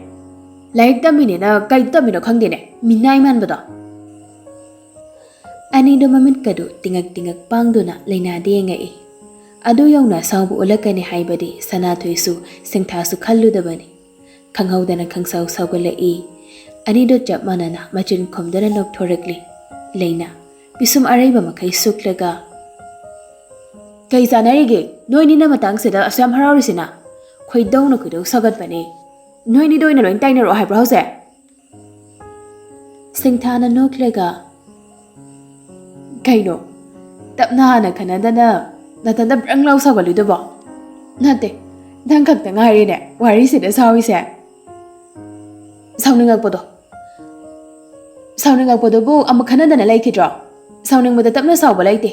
ꯂꯥꯏꯔꯤꯛ ꯇꯝꯃꯤꯅꯦꯅ ꯀꯩ ꯇꯝꯃꯤꯅꯣ ꯈꯪꯗꯦꯅꯦ, ꯃꯤꯅꯥꯏ ꯃꯥꯟꯕꯗꯣ꯫" ꯑꯅꯤꯗꯣ ꯃꯃꯤꯠꯀꯗꯨ ꯇꯤꯡꯉꯛ ꯇꯤꯡꯉꯛ ꯄꯥꯡꯗꯨꯅ ꯂꯩꯅꯥꯗ ꯌꯦꯡꯉꯛꯏ꯫ ꯑꯗꯨ ꯌꯧꯅ ꯑꯁꯥꯎꯕ ꯎꯠꯂꯛꯀꯅꯤ ꯍꯥꯏꯕꯗꯤ ꯁꯅꯥꯊꯣꯏꯁꯨ ꯁꯤꯡꯊꯥꯁꯨ ꯈꯜꯂꯨꯗꯕꯅꯤ꯫ ꯈꯪꯍꯧꯗꯅ ꯈꯪꯁꯥꯎ ꯁꯥꯎꯒꯠꯂꯛꯏ꯫ ꯑꯅꯤꯗꯨ ꯆꯞ ꯃꯥꯟꯅꯅ ꯃꯆꯤꯟ ꯈꯨꯝꯗꯅ ꯅꯣꯛꯊꯣꯔꯛꯂꯤ꯫ ꯂꯩꯅꯥ ꯄꯤꯁꯨꯝ ꯑꯔꯩꯕ ꯃꯈꯩ ꯁꯨꯛꯂꯒ, "ꯀꯩ ꯆꯥꯟꯅꯔꯤꯒꯦ? ꯅꯣꯏꯅꯤꯅ ꯃꯇꯥꯡꯁꯤꯗ ꯑꯁꯨꯛ ꯌꯥꯝ ꯍꯔꯥꯎꯔꯤꯁꯤꯅ? ꯈꯣꯏꯗꯧꯅ ꯈꯣꯏꯗꯧ ꯁꯥꯎꯒꯠꯄꯅꯦ꯫ ꯅꯣꯏꯅꯤꯗ ꯑꯣꯏꯅ ꯂꯣꯏ ꯇꯥꯏꯅꯔꯛꯑꯣ ꯍꯥꯏꯕ꯭ꯔꯣ ꯍꯧꯖꯤꯛ?" ꯁꯤꯡꯊꯥꯅ ꯅꯣꯛꯂꯒ, "ꯀꯩꯅꯣ? ꯇꯞꯅ ꯍꯥꯟꯅ ꯈꯟꯅꯗꯅ ꯅꯊꯟꯇ ꯕ꯭ꯔꯪ ꯂꯥꯎ ꯁꯥꯎꯒꯠꯂꯤꯗꯨꯕꯣ? ꯅꯠꯇꯦ, ꯅꯪ ꯈꯛꯇ ꯉꯥꯏꯔꯦꯅꯦ ꯋꯥꯔꯤꯁꯤꯗ ꯁꯥꯎꯔꯤꯁꯦ꯫ ꯁꯥꯎꯅꯤꯡꯉꯛꯄꯗꯣ, ꯁꯥꯎꯅꯤꯡꯉꯛꯄꯗꯨꯕꯨ ꯑꯃꯨꯛ ꯈꯟꯅꯗꯅ ꯂꯩꯈꯤꯗ꯭ꯔꯣ? ꯁꯥꯎꯅꯤꯡꯕꯗ ꯇꯞꯅ ꯁꯥꯎꯕ ꯂꯩꯇꯦ꯫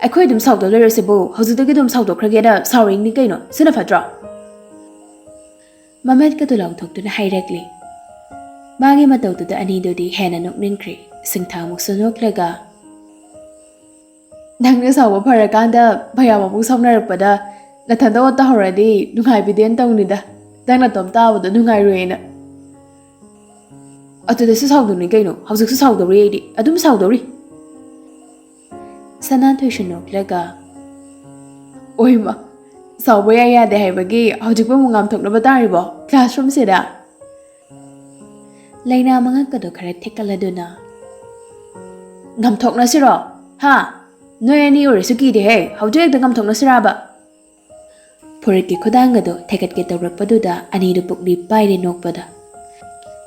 ꯑꯩꯈꯣꯏ ꯑꯗꯨꯝ ꯁꯥꯎꯗꯧ ꯂꯩꯔꯁꯤꯕꯨ ꯍꯧꯖꯤꯛꯇꯒꯤ ꯑꯗꯨꯝ ꯁꯥꯎꯗꯣꯛꯈ꯭ꯔꯒꯦꯅ ꯁꯥꯎꯔꯤꯅꯤ ꯀꯩꯅꯣ, ꯁꯤꯅ ꯐꯠꯇ꯭ꯔꯣ?" ꯃꯃꯦꯠꯀꯗꯨ ꯂꯥꯎꯊꯣꯛꯇꯨꯅ ꯍꯥꯏꯔꯛꯂꯤ꯫ ꯃꯥꯒꯤ ꯃꯇꯧꯗꯨꯗ ꯑꯅꯤꯗꯨꯗꯤ ꯍꯦꯟꯅ ꯅꯣꯛꯅꯤꯡꯈ꯭ꯔꯦ꯫ ꯁꯤꯡꯊꯥꯃꯨꯛꯁꯨ ꯅꯣꯛꯂꯒ, "ꯅꯪꯅ ꯁꯥꯎꯕ ꯐꯔꯀꯥꯟꯗ ꯃꯌꯥꯝ ꯑꯃꯨꯛ ꯁꯥꯎꯅꯔꯛꯄꯗ ꯅꯊꯟꯗ ꯑꯣꯠ ꯇꯥꯍꯧꯔꯗꯤ ꯅꯨꯡꯉꯥꯏꯕꯤꯗꯦꯅ ꯇꯧꯅꯤꯗ꯫ ꯅꯪ ꯅꯇꯣꯝ ꯇꯥꯕꯗꯣ ꯅꯨꯡꯉꯥꯏꯔꯣꯏꯅ꯫" "ꯑꯗꯨꯗꯁꯨ ꯁꯥꯎꯗꯧꯅꯤ ꯀꯩꯅꯣ, ꯍꯧꯖꯤꯛꯁꯨ ꯁꯥꯎꯗꯧꯔꯤ, ꯑꯩꯗꯤ ꯑꯗꯨꯝ ꯁꯥꯎꯗꯧꯔꯤ꯫" ꯁꯅꯥꯊꯣꯏꯁꯨ ꯅꯣꯛꯂꯒ, "ꯑꯣꯏꯃ, ꯁꯥꯎꯕ ꯌꯥꯏ ꯌꯥꯗꯦ ꯍꯥꯏꯕꯒꯤ ꯍꯧꯖꯤꯛꯄꯨ ꯑꯃꯨꯛ ꯉꯥꯝꯊꯣꯛꯅꯕ ꯇꯥꯔꯤꯕꯣ classroomꯁꯤꯗ?" ꯂꯩꯅꯥ ꯃꯉꯛꯀꯗꯣ ꯈꯔ ꯊꯦꯛꯀꯠꯂꯗꯨꯅ, "ꯉꯥꯝꯊꯣꯛꯅꯁꯤꯔꯣ? ꯍꯥ? ꯅꯣꯏ ꯑꯅꯤ ꯑꯣꯏꯔꯁꯨ ꯀꯤꯗꯦꯍꯦ, ꯍꯧꯖꯤꯛ ꯍꯦꯛꯇ ꯉꯥꯝꯊꯣꯛꯅꯁꯤꯔꯥꯕ?" ꯐꯨꯔꯤꯠꯀꯤ ꯈꯨꯗꯥꯡ ꯑꯗꯨ ꯊꯦꯀꯠꯀꯦ ꯇꯧꯔꯛꯄꯗꯨꯗ ꯑꯅꯤꯗꯨ ꯄꯨꯛꯂꯤ ꯄꯥꯏꯔꯦ ꯅꯣꯛꯄꯗ꯫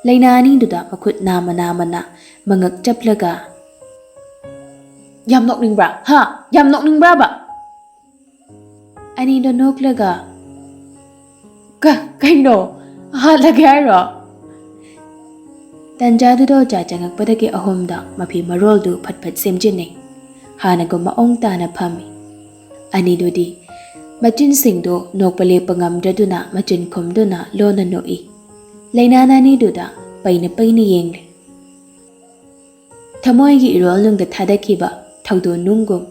ꯂꯩꯅꯥ ꯑꯅꯤꯗꯨꯗ ꯃꯈꯨꯠ ꯅꯥꯝꯃ ꯅꯥꯝꯃꯅ ꯃꯉꯛ ꯆꯞꯂꯒ, "ꯌꯥꯝ ꯅꯣꯛꯅꯤꯡꯕ꯭ꯔꯥ? ꯍꯥ? ꯌꯥꯝ ꯅꯣꯛꯅꯤꯡꯕ꯭ꯔꯥꯕ?" ꯑꯅꯤꯗꯣ ꯅꯣꯛꯂꯒ, "ꯀ-, ꯀꯩꯅꯣ? ꯍꯥꯠꯂꯒꯦ ꯍꯥꯏꯔꯣ?" ꯇꯟꯖꯥꯗꯨꯗ ꯑꯣꯖꯥ ꯆꯪꯉꯛꯄꯗꯒꯤ ꯑꯍꯨꯝꯗ ꯃꯐꯤ ꯃꯔꯣꯜꯗꯨ ꯐꯠ ꯐꯠ ꯁꯦꯝꯖꯤꯟꯅꯩ꯫ ꯍꯥꯟꯅꯒꯨꯝ ꯃꯑꯣꯡ ꯇꯥꯅ ꯐꯝꯃꯤ꯫ ꯑꯅꯤꯗꯨꯗꯤ ꯃꯆꯤꯟꯁꯤꯡꯗꯨ ꯅꯣꯛꯄ ꯂꯦꯞꯄ ꯉꯝꯗ꯭ꯔꯗꯨꯅ ꯃꯆꯤꯟ ꯈꯨꯝꯗꯨꯅ ꯂꯣꯟꯅ ꯅꯣꯛꯏ꯫ ꯂꯩꯅꯥꯅ ꯑꯅꯤꯗꯨꯗ ꯄꯩꯅ ꯄꯩꯅ ꯌꯦꯡꯂꯤ꯫ ꯊꯃꯣꯏꯒꯤ ꯏꯔꯣꯜꯅꯨꯡꯗ ꯊꯥꯗꯈꯤꯕ ꯊꯧꯗꯣꯛꯅꯨꯡꯒꯨꯝ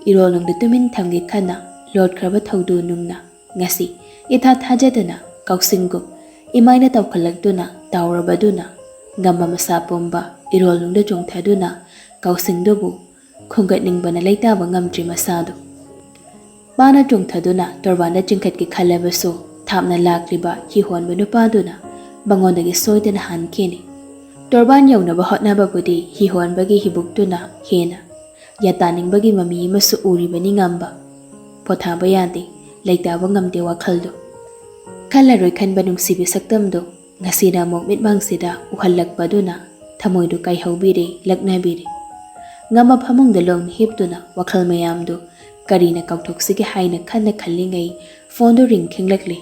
ꯏꯔꯣꯜꯅꯨꯡꯗ ꯇꯨꯃꯤꯟ ꯊꯝꯒꯦ ꯈꯟꯅ ꯂꯣꯠꯈ꯭ꯔꯕ ꯊꯧꯗꯣꯛꯅꯨꯡꯅ ꯉꯁꯤ ꯏꯊꯥ ꯊꯥꯖꯗꯅ ꯀꯥꯎꯁꯤꯡꯒꯨꯝ ꯏꯃꯥꯏꯅ ꯇꯧꯈꯠꯂꯛꯇꯨꯅ ꯇꯥꯎꯔꯕꯗꯨꯅ ꯉꯝꯕ ꯃꯁꯥ ꯄꯨꯝꯕ ꯏꯔꯣꯜꯅꯨꯡꯗ ꯆꯣꯡꯊꯗꯨꯅ ꯀꯥꯎꯁꯤꯡꯗꯨꯕꯨ ꯈꯣꯡꯒꯠꯅꯤꯡꯕꯅ ꯂꯩꯇꯥꯕ ꯉꯝꯗ꯭ꯔꯤ ꯃꯁꯥꯗꯨ꯫ ꯃꯥꯅ ꯆꯣꯡꯊꯗꯨꯅ ꯇꯣꯔꯕꯥꯟꯗ ꯆꯤꯡꯈꯠꯀꯦ ꯈꯜꯂꯕꯁꯨ, ꯊꯥꯞꯅ ꯂꯥꯛꯂꯤꯕ ꯍꯤ ꯍꯣꯟꯕ ꯅꯨꯄꯥꯗꯨꯅ ꯃꯉꯣꯟꯗꯒꯤ ꯁꯣꯏꯗꯅ ꯍꯥꯟꯈꯤꯅꯤ꯫ ꯇꯣꯔꯕꯥꯟ ꯌꯧꯅꯕ ꯍꯣꯠꯅꯕꯕꯨꯗꯤ ꯍꯤ ꯍꯣꯟꯕꯒꯤ ꯍꯤꯕꯨꯛꯇꯨꯅ ꯍꯦꯟꯅ ꯌꯥꯇꯥꯅꯤꯡꯕꯒꯤ ꯃꯃꯤ ꯑꯃꯁꯨ ꯎꯔꯤꯕꯅꯤ ꯉꯝꯕ꯫ ꯄꯣꯊꯥꯕ ꯌꯥꯗꯦ, ꯂꯩꯇꯥꯕ ꯉꯝꯗꯦ ꯋꯥꯈꯜꯗꯨ꯫ ꯈꯜꯂꯔꯣꯏ ꯈꯟꯕ ꯅꯨꯡꯁꯤꯕꯤ ꯁꯛꯇꯝꯗꯨ ꯉꯁꯤꯅ ꯑꯃꯨꯛ ꯃꯤꯠꯃꯥꯡꯁꯤꯗ ꯎꯍꯜꯂꯛꯄꯗꯨꯅ ꯊꯃꯣꯏꯗꯨ ꯀꯥꯏꯍꯧꯕꯤꯔꯦ, ꯂꯛꯅꯕꯤꯔꯦ꯫ ꯉꯝꯕ ꯐꯃꯨꯡꯗ ꯂꯣꯡꯅ ꯍꯤꯞꯇꯨꯅ ꯋꯥꯈꯜ ꯃꯌꯥꯝꯗꯨ ꯀꯔꯤꯅ ꯀꯥꯎꯊꯣꯛꯁꯤꯒꯦ ꯍꯥꯏꯅ ꯈꯟꯅ ꯈꯜꯂꯤꯉꯩ ꯐꯣꯟꯗꯨ ꯔꯤꯡ ꯈꯤꯡꯂꯛꯂꯦ꯫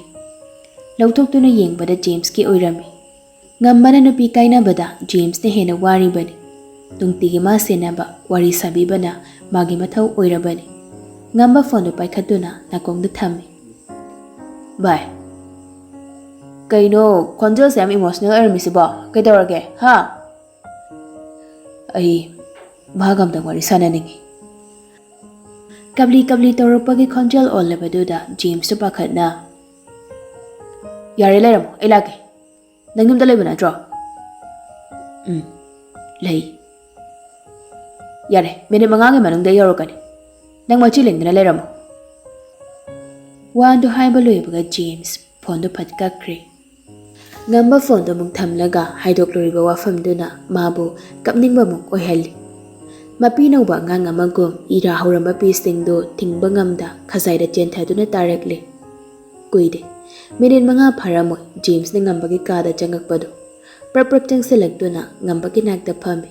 ꯂꯧꯊꯣꯛꯇꯨꯅ ꯌꯦꯡꯕꯗ ꯖꯦꯝꯁꯀꯤ ꯑꯣꯏꯔꯝꯃꯤ꯫ ꯉꯝꯕꯅ ꯅꯨꯄꯤ ꯀꯥꯏꯅꯕꯗ ꯖꯦꯝꯁꯅ ꯍꯦꯟꯅ ꯋꯥꯔꯤꯕꯅꯤ꯫ ꯅꯨꯡꯇꯤꯒꯤ ꯃꯥ ꯁꯦꯟꯅꯕ, ꯋꯥꯔꯤ ꯁꯥꯕꯤꯕꯅ ꯃꯥꯒꯤ ꯃꯊꯧ ꯑꯣꯏꯔꯕꯅꯤ꯫ ꯉꯝꯕ ꯐꯣꯟꯗꯨ ꯄꯥꯏꯈꯠꯇꯨꯅ ꯅꯥꯀꯣꯡꯗ ꯊꯝꯃꯤ꯫ "ꯚꯥꯏ, ꯀꯩꯅꯣ ꯈꯣꯟꯖꯦꯜꯁꯦ ꯌꯥꯝ ꯏꯃꯣꯁꯅꯦꯜ ꯑꯣꯏꯔꯝꯃꯤꯁꯤꯕꯣ? ꯀꯩꯗꯧꯔꯒꯦ, ꯍꯥ?" "ꯑꯩ ꯃꯥꯒ ꯑꯝꯇꯪ ꯋꯥꯔꯤ ꯁꯥꯟꯅꯅꯤꯡꯉꯤ꯫" ꯀꯞꯂꯤ ꯀꯞꯂꯤ ꯇꯧꯔꯛꯄꯒꯤ ꯈꯣꯟꯖꯦꯜ ꯑꯣꯜꯂꯕꯗꯨꯗ ꯖꯦꯝꯁꯇꯨ ꯄꯥꯈꯠꯅ, "ꯌꯥꯔꯦ, ꯂꯩꯔꯝꯃꯣ, ꯑꯩ ꯂꯥꯛꯀꯦ꯫ ꯅꯪ ꯌꯨꯝꯗ ꯂꯩꯕ ꯅꯠꯇ꯭ꯔꯣ?" "ꯎꯝ, ꯂꯩ꯫" "ꯌꯥꯔꯦ, ꯃꯤꯅꯤꯠ ꯃꯉꯥꯒꯤ ꯃꯅꯨꯡꯗ ꯑꯩ ꯌꯧꯔꯛꯀꯅꯤ꯫ ꯅꯪ ꯃꯆꯤ ꯂꯦꯡꯗꯅ ꯂꯩꯔꯝꯃꯣ꯫" ꯋꯥꯗꯨ ꯍꯥꯏꯕ ꯂꯣꯏꯕꯒ ꯖꯦꯝꯁ ꯐꯣꯟꯗꯨ ꯐꯠ ꯀꯛꯈ꯭ꯔꯦ꯫ ꯉꯝꯕ ꯐꯣꯟꯗꯨ ꯑꯃꯨꯛ ꯊꯝꯂꯒ ꯍꯥꯏꯗꯣꯛꯂꯨꯔꯤꯕ ꯋꯥꯐꯝꯗꯨꯅ ꯃꯥꯕꯨ ꯀꯞꯅꯤꯡꯕ ꯑꯃꯨꯛ ꯑꯣꯏꯍꯜꯂꯤ꯫ ꯃꯄꯤ ꯅꯧꯕ ꯑꯉꯥꯡ ꯑꯃꯒꯨꯝ ꯏꯔꯥ ꯍꯧꯔꯝꯕ ꯄꯤꯁꯤꯡꯗꯨ ꯊꯤꯡꯕ ꯉꯝꯗ ꯈꯖꯥꯏꯗ ꯆꯦꯟꯊꯗꯨꯅ ꯇꯥꯔꯛꯂꯤ꯫ ꯀꯨꯏꯗꯦ, ꯃꯤꯅꯤꯠ ꯃꯉꯥ ꯐꯥꯔꯝꯃꯣꯏ ꯖꯦꯝꯁꯅ ꯉꯝꯕꯒꯤ ꯀꯥꯗ ꯆꯪꯉꯛꯄꯗꯨ꯫ ꯄ꯭ꯔꯞ ꯄ꯭ꯔꯞ ꯆꯪꯁꯤꯜꯂꯛꯇꯨꯅ ꯉꯝꯕꯒꯤ ꯅꯥꯛꯇ ꯐꯝꯃꯤ꯫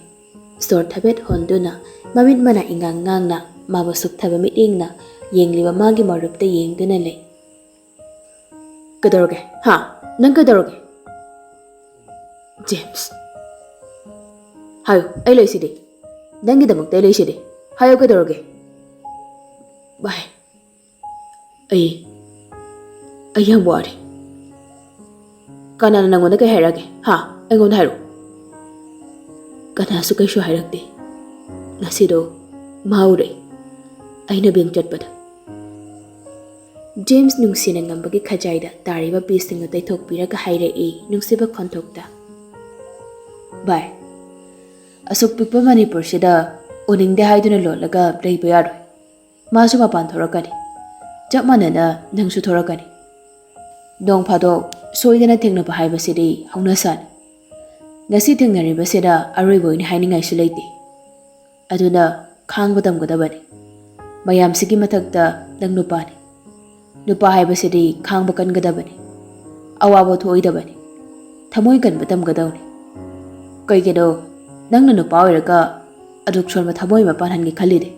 ꯁꯣꯔ ꯊꯕꯦꯠ ꯍꯣꯟꯗꯨꯅ ꯃꯃꯤꯠ ꯃꯅꯥ ꯏꯉꯥꯡ ꯉꯥꯡꯅ ꯃꯥꯕꯨ ꯁꯨꯛꯊꯕ ꯃꯤꯠꯌꯦꯡꯅ ꯌꯦꯡꯂꯤꯕ ꯃꯥꯒꯤ ꯃꯔꯨꯞꯇ ꯌꯦꯡꯗꯨꯅ ꯂꯩ꯫ "ꯀꯩꯗꯧꯔꯒꯦ? ꯍꯥ? ꯅꯪ ꯀꯩꯗꯧꯔꯒꯦ?" "ꯖꯦꯝꯁ, ꯍꯥꯏꯌꯨ, ꯑꯩ ꯂꯩꯁꯤꯗꯤ꯫ ꯅꯪꯒꯤꯗꯃꯛꯇ ꯑꯩ ꯂꯩꯁꯤꯗꯤ꯫ ꯍꯥꯏꯌꯨ, ꯀꯩꯗꯧꯔꯒꯦ?" "ꯚꯥꯏ, ꯑꯩ, ꯑꯩ ꯌꯥꯝ ꯋꯥꯔꯦ꯫" "ꯀꯅꯥꯅ ꯅꯪꯉꯣꯟꯗ ꯀꯩ ꯍꯥꯏꯔꯛꯑꯒꯦ? ꯍꯥ? ꯑꯩꯉꯣꯟꯗ ꯍꯥꯏꯔꯛꯑꯣ꯫" "ꯀꯅꯥꯁꯨ ꯀꯩꯁꯨ ꯍꯥꯏꯔꯛꯇꯦ꯫ ꯉꯁꯤꯗꯣ ꯃꯥ ꯎꯔꯛꯏ, ꯑꯩꯅ ꯕꯦꯡ ꯆꯠꯄꯗ꯫" ꯖꯦꯝꯁ ꯅꯨꯡꯁꯤꯅ ꯉꯝꯕꯒꯤ ꯈꯖꯥꯏꯗ ꯇꯥꯔꯤꯕ ꯄꯤꯁꯁꯤꯡꯗꯨ ꯇꯩꯊꯣꯛꯄꯤꯔꯒ ꯍꯥꯏꯔꯛꯏ ꯅꯨꯡꯁꯤꯕ ꯈꯣꯟꯊꯣꯛꯇ, "ꯚꯥꯏ, ꯑꯁꯨꯛ ꯄꯤꯛꯄ ꯃꯅꯤꯄꯨꯔꯁꯤꯗ ꯎꯅꯤꯡꯗꯦ ꯍꯥꯏꯗꯨꯅ ꯂꯣꯠꯂꯒ ꯂꯩꯕ ꯌꯥꯔꯣꯏ꯫ ꯃꯥꯁꯨ ꯃꯄꯥꯟ ꯊꯣꯔꯛꯀꯅꯤ꯫ ꯆꯞ ꯃꯥꯟꯅꯅ ꯅꯪꯁꯨ ꯊꯣꯔꯛꯀꯅꯤ꯫ ꯅꯣꯡ ꯐꯥꯗꯣꯛ ꯁꯣꯏꯗꯅ ꯊꯦꯡꯅꯕ ꯍꯥꯏꯕꯁꯤꯗꯤ ꯍꯧꯅꯁꯥꯅꯤ꯫ ꯉꯁꯤ ꯊꯦꯡꯅꯔꯤꯕꯁꯤꯗ ꯑꯔꯣꯏꯕ ꯑꯣꯏꯅ ꯍꯥꯏꯅꯤꯡꯉꯥꯏꯁꯨ ꯂꯩꯇꯦ꯫ ꯑꯗꯨꯅ ꯈꯥꯡꯕ ꯇꯝꯒꯗꯕꯅꯤ꯫ ꯃꯌꯥꯝꯁꯤꯒꯤ ꯃꯊꯛꯇ ꯅꯪ ꯅꯨꯄꯥꯅꯤ꯫ ꯅꯨꯄꯥ ꯍꯥꯏꯕꯁꯤꯗꯤ ꯈꯥꯡꯕ ꯀꯟꯒꯗꯕꯅꯤ꯫ ꯑꯋꯥꯕ ꯊꯣꯛꯑꯣꯏꯗꯕꯅꯤ꯫ ꯊꯃꯣꯏ ꯀꯟꯕ ꯇꯝꯒꯗꯧꯅꯤ꯫ ꯀꯩꯒꯤꯅꯣ ꯅꯪꯅ ꯅꯨꯄꯥ ꯑꯣꯏꯔꯒ ꯑꯗꯨꯛ ꯁꯣꯟꯕ ꯊꯃꯣꯏ ꯑꯃ ꯄꯥꯟꯍꯟꯒꯦ ꯈꯜꯂꯤꯗꯤ?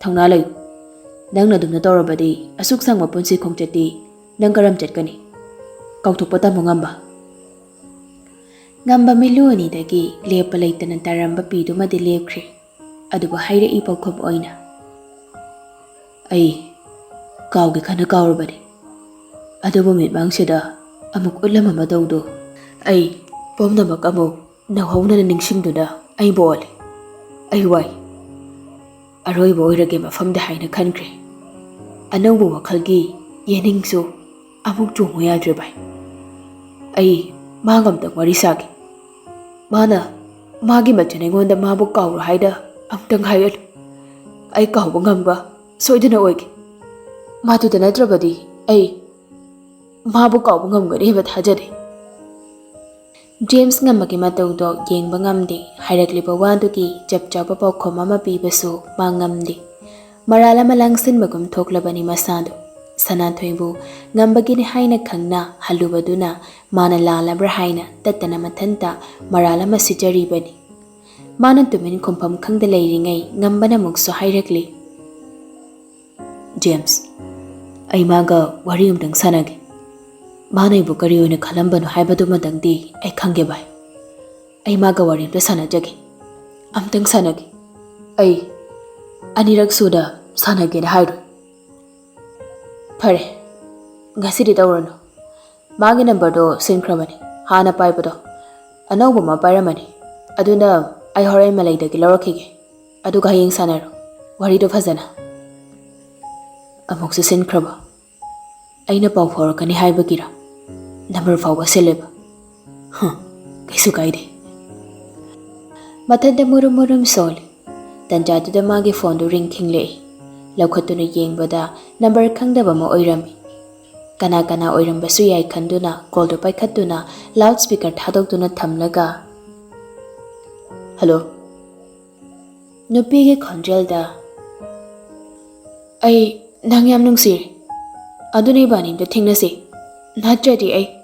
ꯊꯧꯅꯥ ꯂꯩꯌꯨ꯫ ꯅꯪꯅ ꯑꯗꯨꯝꯅ ꯇꯧꯔꯕꯗꯤ ꯑꯁꯨꯛ ꯁꯥꯡꯕ ꯄꯨꯟꯁꯤ ꯈꯣꯡꯆꯠꯇꯤ ꯅꯪ ꯀꯔꯝ ꯆꯠꯀꯅꯤ? ꯀꯥꯎꯊꯣꯛꯄ ꯇꯝꯃꯨ, ꯉꯝꯕ꯫ ꯉꯝꯕ ꯃꯤꯠꯂꯨ ꯑꯅꯤꯗꯒꯤ ꯂꯦꯞꯄ ꯂꯩꯇꯅ ꯇꯥꯔꯝꯕ ꯄꯤꯗꯨꯃꯗꯤ ꯂꯦꯞꯈ꯭ꯔꯦ꯫ ꯑꯗꯨꯕꯨ ꯍꯥꯏꯔꯛꯏ ꯄꯥꯎꯈꯨꯝ ꯑꯣꯏꯅ, "ꯑꯩ ꯀꯥꯎꯒꯦ ꯈꯟꯅ ꯀꯥꯎꯔꯕꯅꯤ꯫ ꯑꯗꯨꯕꯨ ꯃꯤꯠꯃꯥꯡꯁꯤꯗ ꯑꯃꯨꯛ ꯎꯠꯂꯝꯕ ꯃꯇꯧꯗꯨ ꯑꯩ ꯄꯨꯝꯅꯃꯛ ꯑꯃꯨꯛ ꯅꯧꯍꯧꯅꯅ ꯅꯤꯡꯁꯤꯡꯗꯨꯅ ꯑꯩꯕꯨ ꯑꯣꯜꯂꯤ꯫ ꯑꯩ ꯋꯥꯏ꯫ ꯑꯔꯣꯏꯕ ꯑꯣꯏꯔꯒꯦ ꯃꯐꯝꯗ ꯍꯥꯏꯅ ꯈꯟꯈ꯭ꯔꯦ꯫ ꯑꯅꯧꯕ ꯋꯥꯈꯜꯒꯤ ꯌꯦꯅꯤꯡꯁꯨ ꯑꯃꯨꯛ ꯆꯣꯡꯉꯨ ꯌꯥꯗ꯭ꯔꯦ ꯚꯥꯏ꯫ ꯑꯩ ꯃꯥꯒ ꯑꯝꯇꯪ ꯋꯥꯔꯤ ꯁꯥꯒꯦ꯫ ꯃꯥꯅ ꯃꯥꯒꯤ ꯃꯆꯤꯟ ꯑꯩꯉꯣꯟꯗ ꯃꯥꯕꯨ ꯀꯥꯎꯔꯣ ꯍꯥꯏꯗ ꯑꯝꯇꯪ ꯍꯥꯏꯍꯜꯂꯨ꯫ ꯑꯩ ꯀꯥꯎꯕ ꯉꯝꯕ ꯁꯣꯏꯗꯅ ꯑꯣꯏꯒꯦ꯫ ꯃꯥꯗꯨꯗ ꯅꯠꯇ꯭ꯔꯕꯗꯤ ꯑꯩ ꯃꯥꯕꯨ ꯀꯥꯎꯕ ꯉꯝꯒꯅꯤ ꯍꯥꯏꯕ ꯊꯥꯖꯗꯦ꯫" ꯖꯦꯝꯁ ꯉꯝꯕꯒꯤ ꯃꯇꯧꯗꯣ ꯌꯦꯡꯕ ꯉꯝꯗꯦ꯫ ꯍꯥꯏꯔꯛꯂꯤꯕ ꯋꯥꯗꯨꯒꯤ ꯆꯞ ꯆꯥꯕ ꯄꯥꯎꯈꯨꯝ ꯑꯃ ꯄꯤꯕꯁꯨ ꯃꯥ ꯉꯝꯗꯦ꯫ ꯃꯔꯥꯜ ꯑꯃ ꯂꯥꯡꯁꯤꯟꯕꯒꯨꯝ ꯊꯣꯛꯂꯕꯅꯤ ꯃꯁꯥꯗꯣ꯫ ꯁꯅꯥꯊꯣꯏꯕꯨ ꯉꯝꯕꯒꯤꯅꯤ ꯍꯥꯏꯅ ꯈꯪꯅ ꯍꯜꯂꯨꯕꯗꯨꯅ ꯃꯥꯅ ꯂꯥꯜꯂꯕ꯭ꯔꯥ ꯍꯥꯏꯅ ꯇꯠꯇꯅ ꯃꯊꯟꯇ ꯃꯔꯥꯜ ꯑꯃ ꯁꯤꯖꯔꯤꯕꯅꯤ꯫ ꯃꯥꯅ ꯇꯨꯃꯤꯟ ꯈꯨꯝꯐꯝ ꯈꯪꯗ ꯂꯩꯔꯤꯉꯩ ꯉꯝꯕꯅ ꯑꯃꯨꯛꯁꯨ ꯍꯥꯏꯔꯛꯂꯤ, "ꯖꯦꯝꯁ, ꯑꯩ ꯃꯥꯒ ꯋꯥꯔꯤ ꯑꯃꯇꯪ ꯁꯥꯟꯅꯒꯦ꯫ ꯃꯥꯅ ꯑꯩꯕꯨ ꯀꯔꯤ ꯑꯣꯏꯅ ꯈꯜꯂꯝꯕꯅꯣ ꯍꯥꯏꯕꯗꯨꯃꯇꯪꯗꯤ ꯑꯩ ꯈꯪꯒꯦ ꯚꯥꯏ꯫ ꯑꯩ ꯃꯥꯒ ꯋꯥꯔꯤ ꯑꯃꯇ ꯁꯥꯟꯅꯖꯒꯦ꯫ ꯑꯝꯇꯪ ꯁꯥꯟꯅꯒꯦ꯫ ꯑꯩ ꯑꯅꯤꯔꯛ ꯁꯨꯅ ꯁꯥꯟꯅꯒꯦꯅ ꯍꯥꯏꯔꯣꯏ꯫" "ꯐꯔꯦ, ꯉꯁꯤꯗꯤ ꯇꯧꯔꯅꯨ꯫ ꯃꯥꯒꯤ ꯅꯝꯕꯔꯗꯣ ꯁꯤꯟꯈ꯭ꯔꯕꯅꯤ, ꯍꯥꯟꯅ ꯄꯥꯏꯕꯗꯣ꯫ ꯑꯅꯧꯕ ꯑꯃ ꯄꯥꯏꯔꯝꯃꯅꯤ꯫ ꯑꯗꯨꯅ ꯑꯩ ꯍꯣꯔꯦꯟ ꯃꯂꯩꯗꯒꯤ ꯂꯧꯔꯛꯈꯤꯒꯦ꯫ ꯑꯗꯨꯒ ꯍꯌꯦꯡ ꯁꯥꯟꯅꯔꯣ ꯋꯥꯔꯤꯗꯣ ꯐꯖꯅ꯫" "ꯑꯃꯨꯛꯁꯨ ꯁꯤꯟꯈ꯭ꯔꯕ? ꯑꯩꯅ ꯄꯥꯎ ꯐꯥꯎꯔꯛꯀꯅꯤ ꯍꯥꯏꯕꯒꯤꯔ? ꯅꯝꯕꯔ ꯐꯥꯎꯕ ꯁꯤꯜꯂꯦꯕ꯫ ꯍ, ꯀꯩꯁꯨ ꯀꯥꯏꯗꯦ꯫" ꯃꯊꯟꯇ ꯃꯨꯔꯨꯝ ꯃꯨꯔꯨꯝ ꯁꯣꯜꯂꯤ꯫ ꯇꯟꯖꯥꯗꯨꯗ ꯃꯥꯒꯤ ꯐꯣꯟꯗꯨ ꯔꯤꯡ ꯈꯤꯡꯂꯛꯏ꯫ ꯂꯧꯈꯠꯇꯨꯅ ꯌꯦꯡꯕꯗ ꯅꯝꯕꯔ ꯈꯪꯗꯕ ꯑꯃ ꯑꯣꯏꯔꯝꯃꯤ꯫ ꯀꯅꯥ ꯀꯅꯥ ꯑꯣꯏꯔꯝꯕꯁꯨ ꯌꯥꯏ ꯈꯟꯗꯨꯅ ꯀꯣꯜꯗꯨ ꯄꯥꯏꯈꯠꯇꯨꯅ ꯂꯥꯎꯗ ꯁ꯭ꯄꯤꯀꯔ ꯊꯥꯗꯣꯛꯇꯨꯅ ꯊꯝꯂꯒ, "ꯍꯜꯂꯣ?" ꯅꯨꯄꯤꯒꯤ ꯈꯣꯟꯖꯦꯜꯗ, "ꯑꯩ ꯅꯪ ꯌꯥꯝ ꯅꯨꯡꯁꯤꯔꯦ, ꯑꯗꯨꯅ ꯏꯕꯥꯅꯤ ꯑꯝꯇ ꯊꯦꯡꯅꯁꯤ, ꯅꯠꯇ꯭ꯔꯗꯤ ꯑꯩ